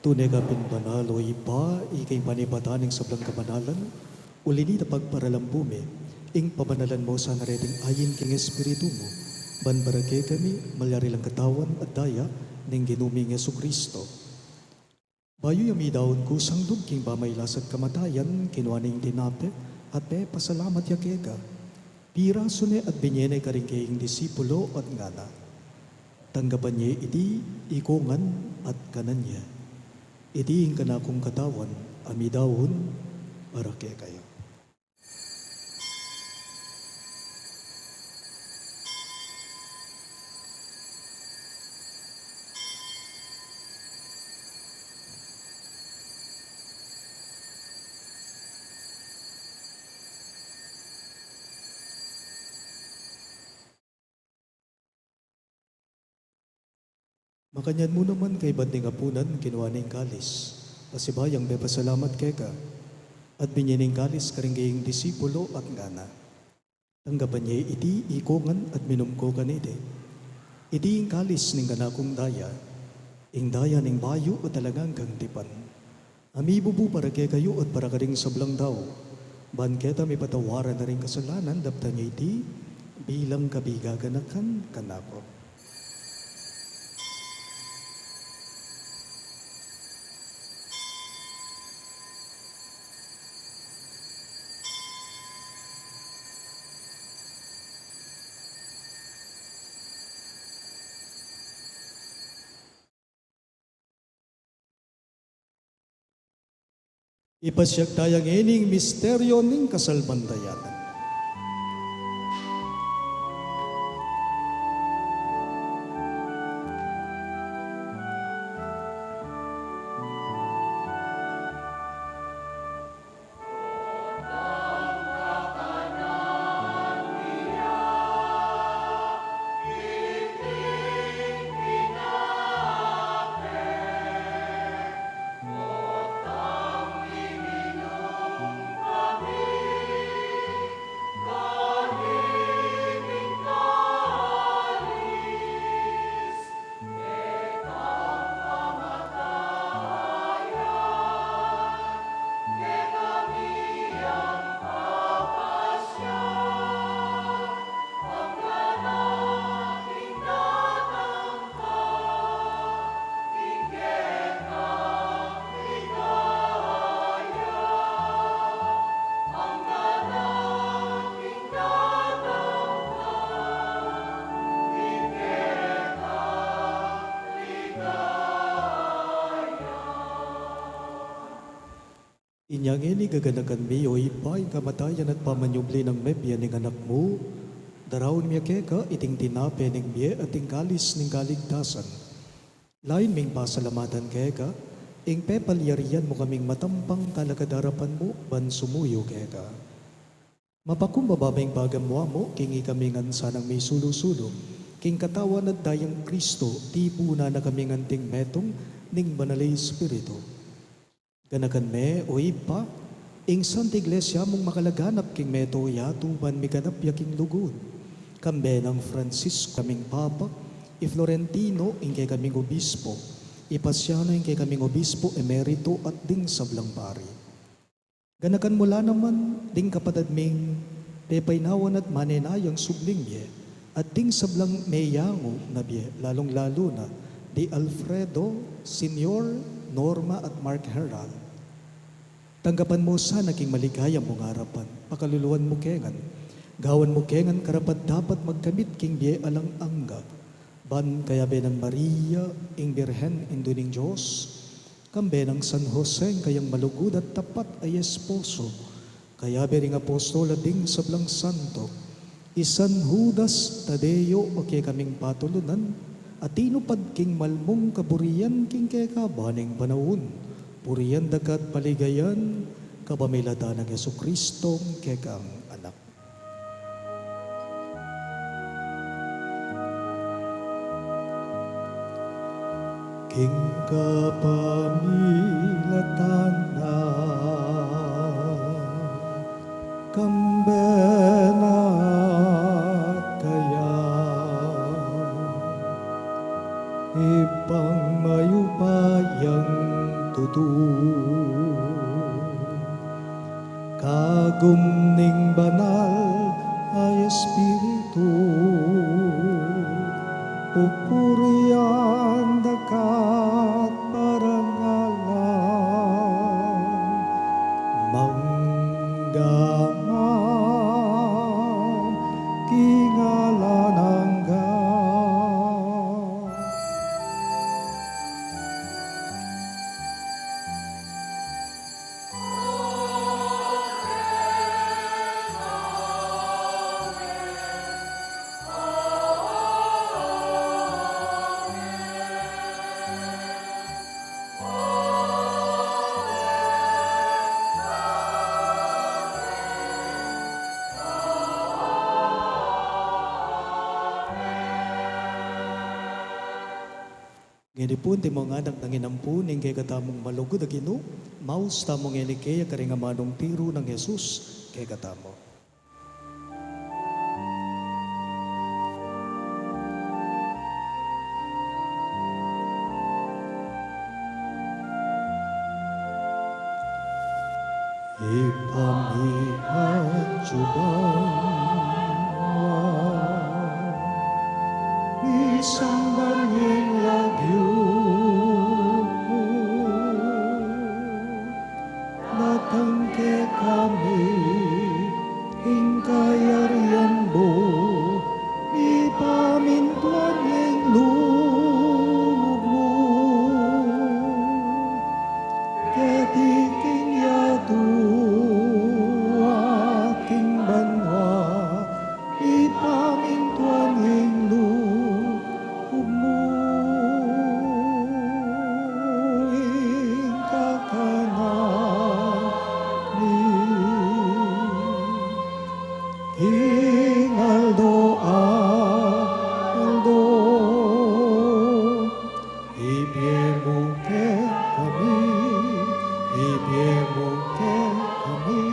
Tune ka pin banal, o Ibpa, ika ing panibatan ning sablang kabanalan, uli nita pagparalan pu mi ing pabanalan mu sana reting ayin king Espiritu mu, ban para kekami malyari lang katawan at daya ning Ginu ming Jesucristo. Bayu ya midaun kusang lub king pamailas at kamatayan, kinua ne ing tinape, at pepasalamat ya keka. Pirasu ne at binye ne karing keyang disipulo at ngana: Tanggapan ye iti ikongan at kanan ye. Iti ing kanakung katawan a midaun para kekayu. Makanyan mu naman kaibat ning apunan, kinua ne ing kalis, pasibayu yang pepasalamat keka, at binye ne ing kalis karing keyang disipulo at ngana: Tanggapan ye iti ikongan at minum ko kaniti. Iti ing kalis ning kanakung daya, ing daya ning bayu at alang anggang tipan, a mibubu para kekayu at para karing sablang tau, ban keta mipatawaran na ring kasalanan. Daptan ye iti bilang kabigaganakan kanaku. Ipasiag taya ngeni ing misteryo ning kasalpantayanan. Inya ngeni gaganakan mi, O Ibpa, ing kamatayan at pamanyubli nang mebie ning Anak mu, daraun mi keka iting tinape ning bie at ing kalis ning kaligtasan. Lain ming pasalamatan keka ing pepalyarian mu kaming matampang talakad king arapan mu ban sumuyu keka. Mapakumbaba ming pagamuan mu king ikami ngan sanang misulu-sulu king katawan at dayang Kristo, tipunan na kaming anting metung ning Banal a Espiritu. Ganakan me, O Ibpa, ing Santa Iglesia mung makalaganap king mabilug a yatu ban miganap ya king lugud. Kambe nang Francisco kaming Papa, i Florentino ing kekaming Obispo, i Paciano ing kekaming Obispo Emerito at ding sablang pari. Ganakan mu la naman ding kapatad ming pepaynawan at manenayang subling bie, at ding sablang meyangu na bie, lalung-lalu na di Alfredo, Senior, Norma at Mark Herald. Tanggapan mu sana king maligaya mung arapan, pakaluluan mu ke ngan, gawan mu ke ngan karapat-dapat magkamit king bie alang angga, ban kayabe nang Maria, ing Birhen, Indu ning Dios, kambe nang San Jose, ing kayang malugud at tapat a esposo, kayabe ring apostol at ding sablang santo, i San Judas Tadeo a kekaming patulunan, a tinupad king malmung kaburian king keka ban king panaun, purian da ka at paligayan, kapamilatan nang Jesucristo, kekang Anak. King kapamilatan na, kambe na kaya, Ibpang mayupayang tutu, kagum ning Banal a Espiritu, pupurian da ka at parangalan, mangga man king alang angga. Ngeni pu, antimong anak nang inampun ning kekatamung malugud a Ginu, maus tamu ngeni keya karing amanung tiru nang Jesus kekatamu. Ipamiatsuban mu, misamban ing lagyu mu, datang kekami ing kayarian mu, mipamintuan ing lub mu keti king yatu at king banua, mipamintuan ing lub mu ing kakanan mi king aldo-aldo. Ibie mu kekami, ibie mu kekami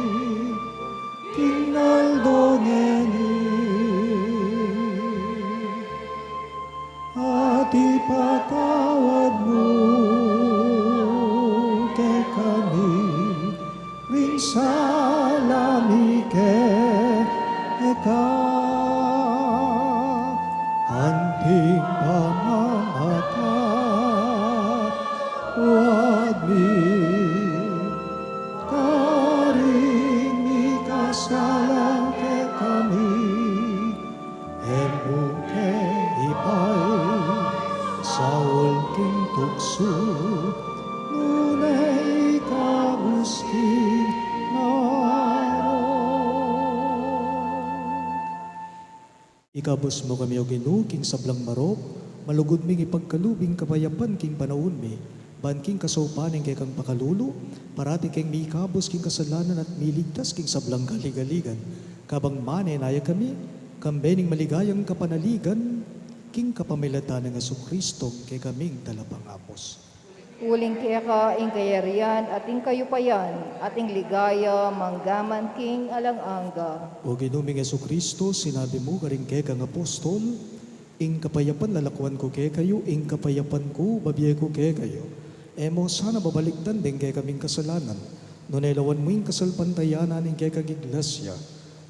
king aldo ngeni, at ipatawad mu kekami ring sala mi keka, anting pamamatawad mi karing mikasala kekami, e mu ke ipaisaul king tuksu, nune ikabus king Ikabus mu kami, O Ginu, king sablang marok, malugud ming ipagkalub ing kapayapan king panaun mi, ban king kasaupan ning kekang pakalulu, parati keng mikabus king kasalanan at miligtas king sablang kaligaligan. Kabang manenaya kami, kambe ning maligayang kapanaligan, king kapamilatan nang Jesucristo, kekaming talapangabus. Uling keka ing kayarian at ing kayupayan at ing ligaya manggaman king alang angga. O Ginu ming Jesucristo, sinabi mu karing kekang apostol, ing kapayapan lalakwan ku kekayu, ing kapayapan ku babie ku kekayu. E mu sana babalikdan deng kekaming kasalanan, nune lawan mu ing kasalpantayanan ning kekang iglesia,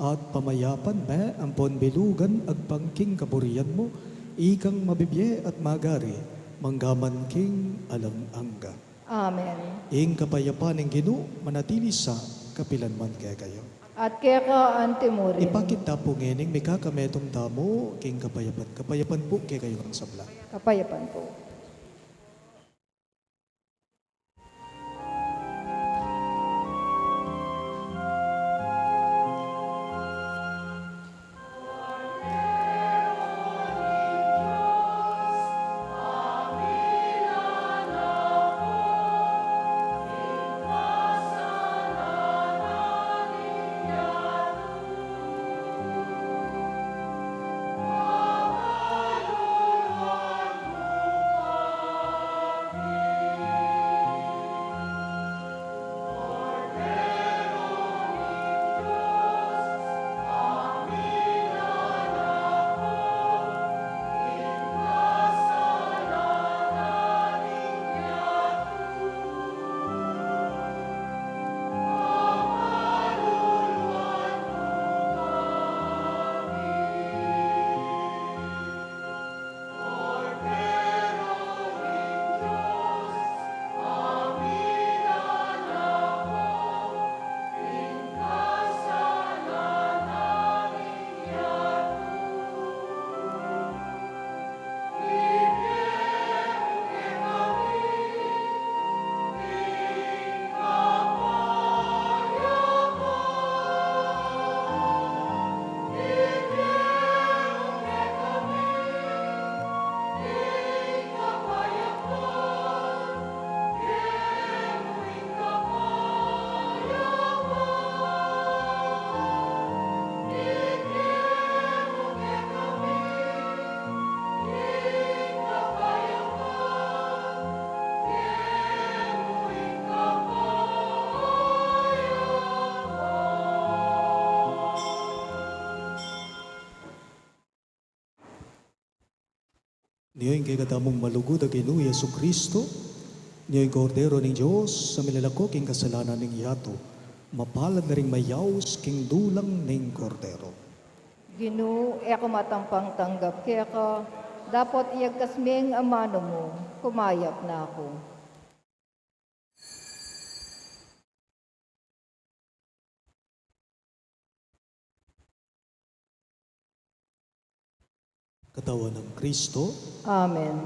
at pamayapan me ampon bilugan agpang king kaburian mu, ikang mabibie at magari, manggaman king alang angga. Amen. Ing kapayapan ning Ginu manatili sa kapilan man kekayu. At keka antimurin. Ipakit ta pu ngening mikakametung tamu king kapayapan. Kapayapan pu kekayu ngang sabla. Kapayapan pu. Nio ing kekatamung malugud a Ginu Jesucristo, nio ing Kordero ning Dios, a milalako king kasalanan ning yatu. Mapalad na ring mayaus king dulang ning Kordero. Ginu, e ku matampang tanggap keka, dapot iyagkas meng amanu mu, kumayap na ku. Katawan nang Kristo. Amen.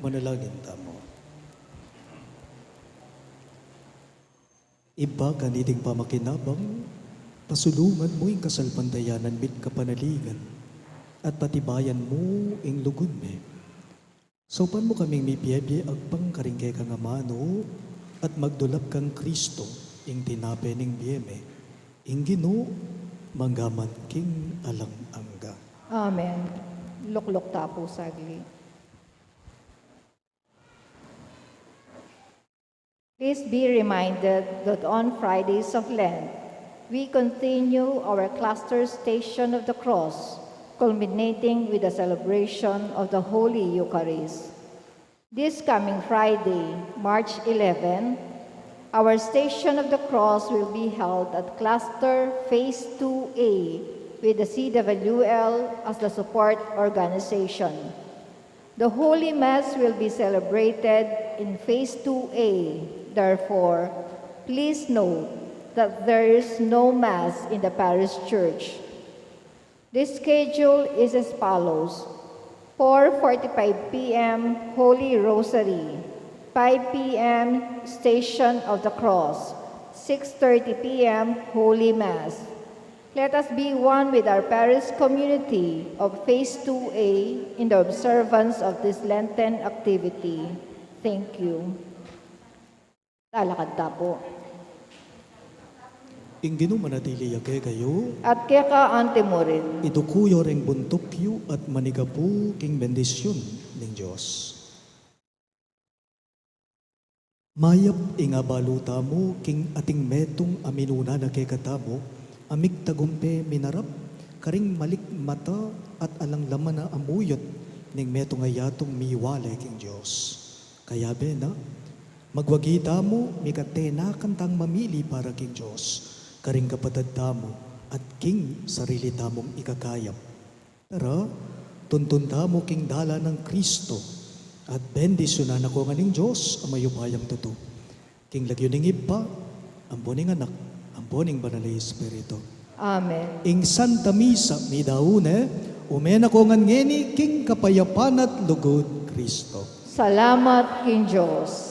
Manalangin tamu. Ibpa, kaniting pamakinabang, pasulungan mu ing kasalpantayanan mi't kapanaligan, at patibayan mu ing lugud mi. Saupan mu kaming mibiebie agpang karing kekang amanu, at magdulap kang Kristo, ing tinape ning bie mi, ing Ginu, mangga man king alang angga. Amen. Lukluk ta pu saglit. Please be reminded that on Fridays of Lent, we continue our cluster Station of the Cross, culminating with the celebration of the Holy Eucharist. This coming Friday, March eleven, our Station of the Cross will be held at Cluster Phase two A with the C W L as the support organization. The Holy Mass will be celebrated in Phase two A. Therefore, please note that there is no Mass in the parish church. The schedule is as follows: four forty-five P M Holy Rosary, five P M Station of the Cross, six thirty P M Holy Mass. Let us be one with our parish community of Phase two A in the observance of this Lenten activity. Thank you. Lalakad ta pu. Ing Ginu manatili ya kekayu. At keka anti murin. Iduku yu ring buntuk yu at manigapu king bendisyun ning Dios. Mayap ing abalu tamu king ating metung a minuna na kekatamu, a migtagumpe minarap karing malikmata at alang laman a amuyut ning metung a yatung miwale king Dios. Kayabe na, magwagi tamu, mikatenakan tang mamili para king Dios, karing kapatad tamu, at king sarili tamung ikakayap. Tara, tuntun tamu king dalan nang Kristo, at bendisyunan na ko ngan ning Dios a mayupayang tutu. King lagyu ning Ibpa, ampo ning Anak, ampo ning Banal a Espiritu. Amen. Ing Santa Misa, midaun ne, ume na ko ngan ngeni king kapayapan at lugud Kristo. Salamat king Dios.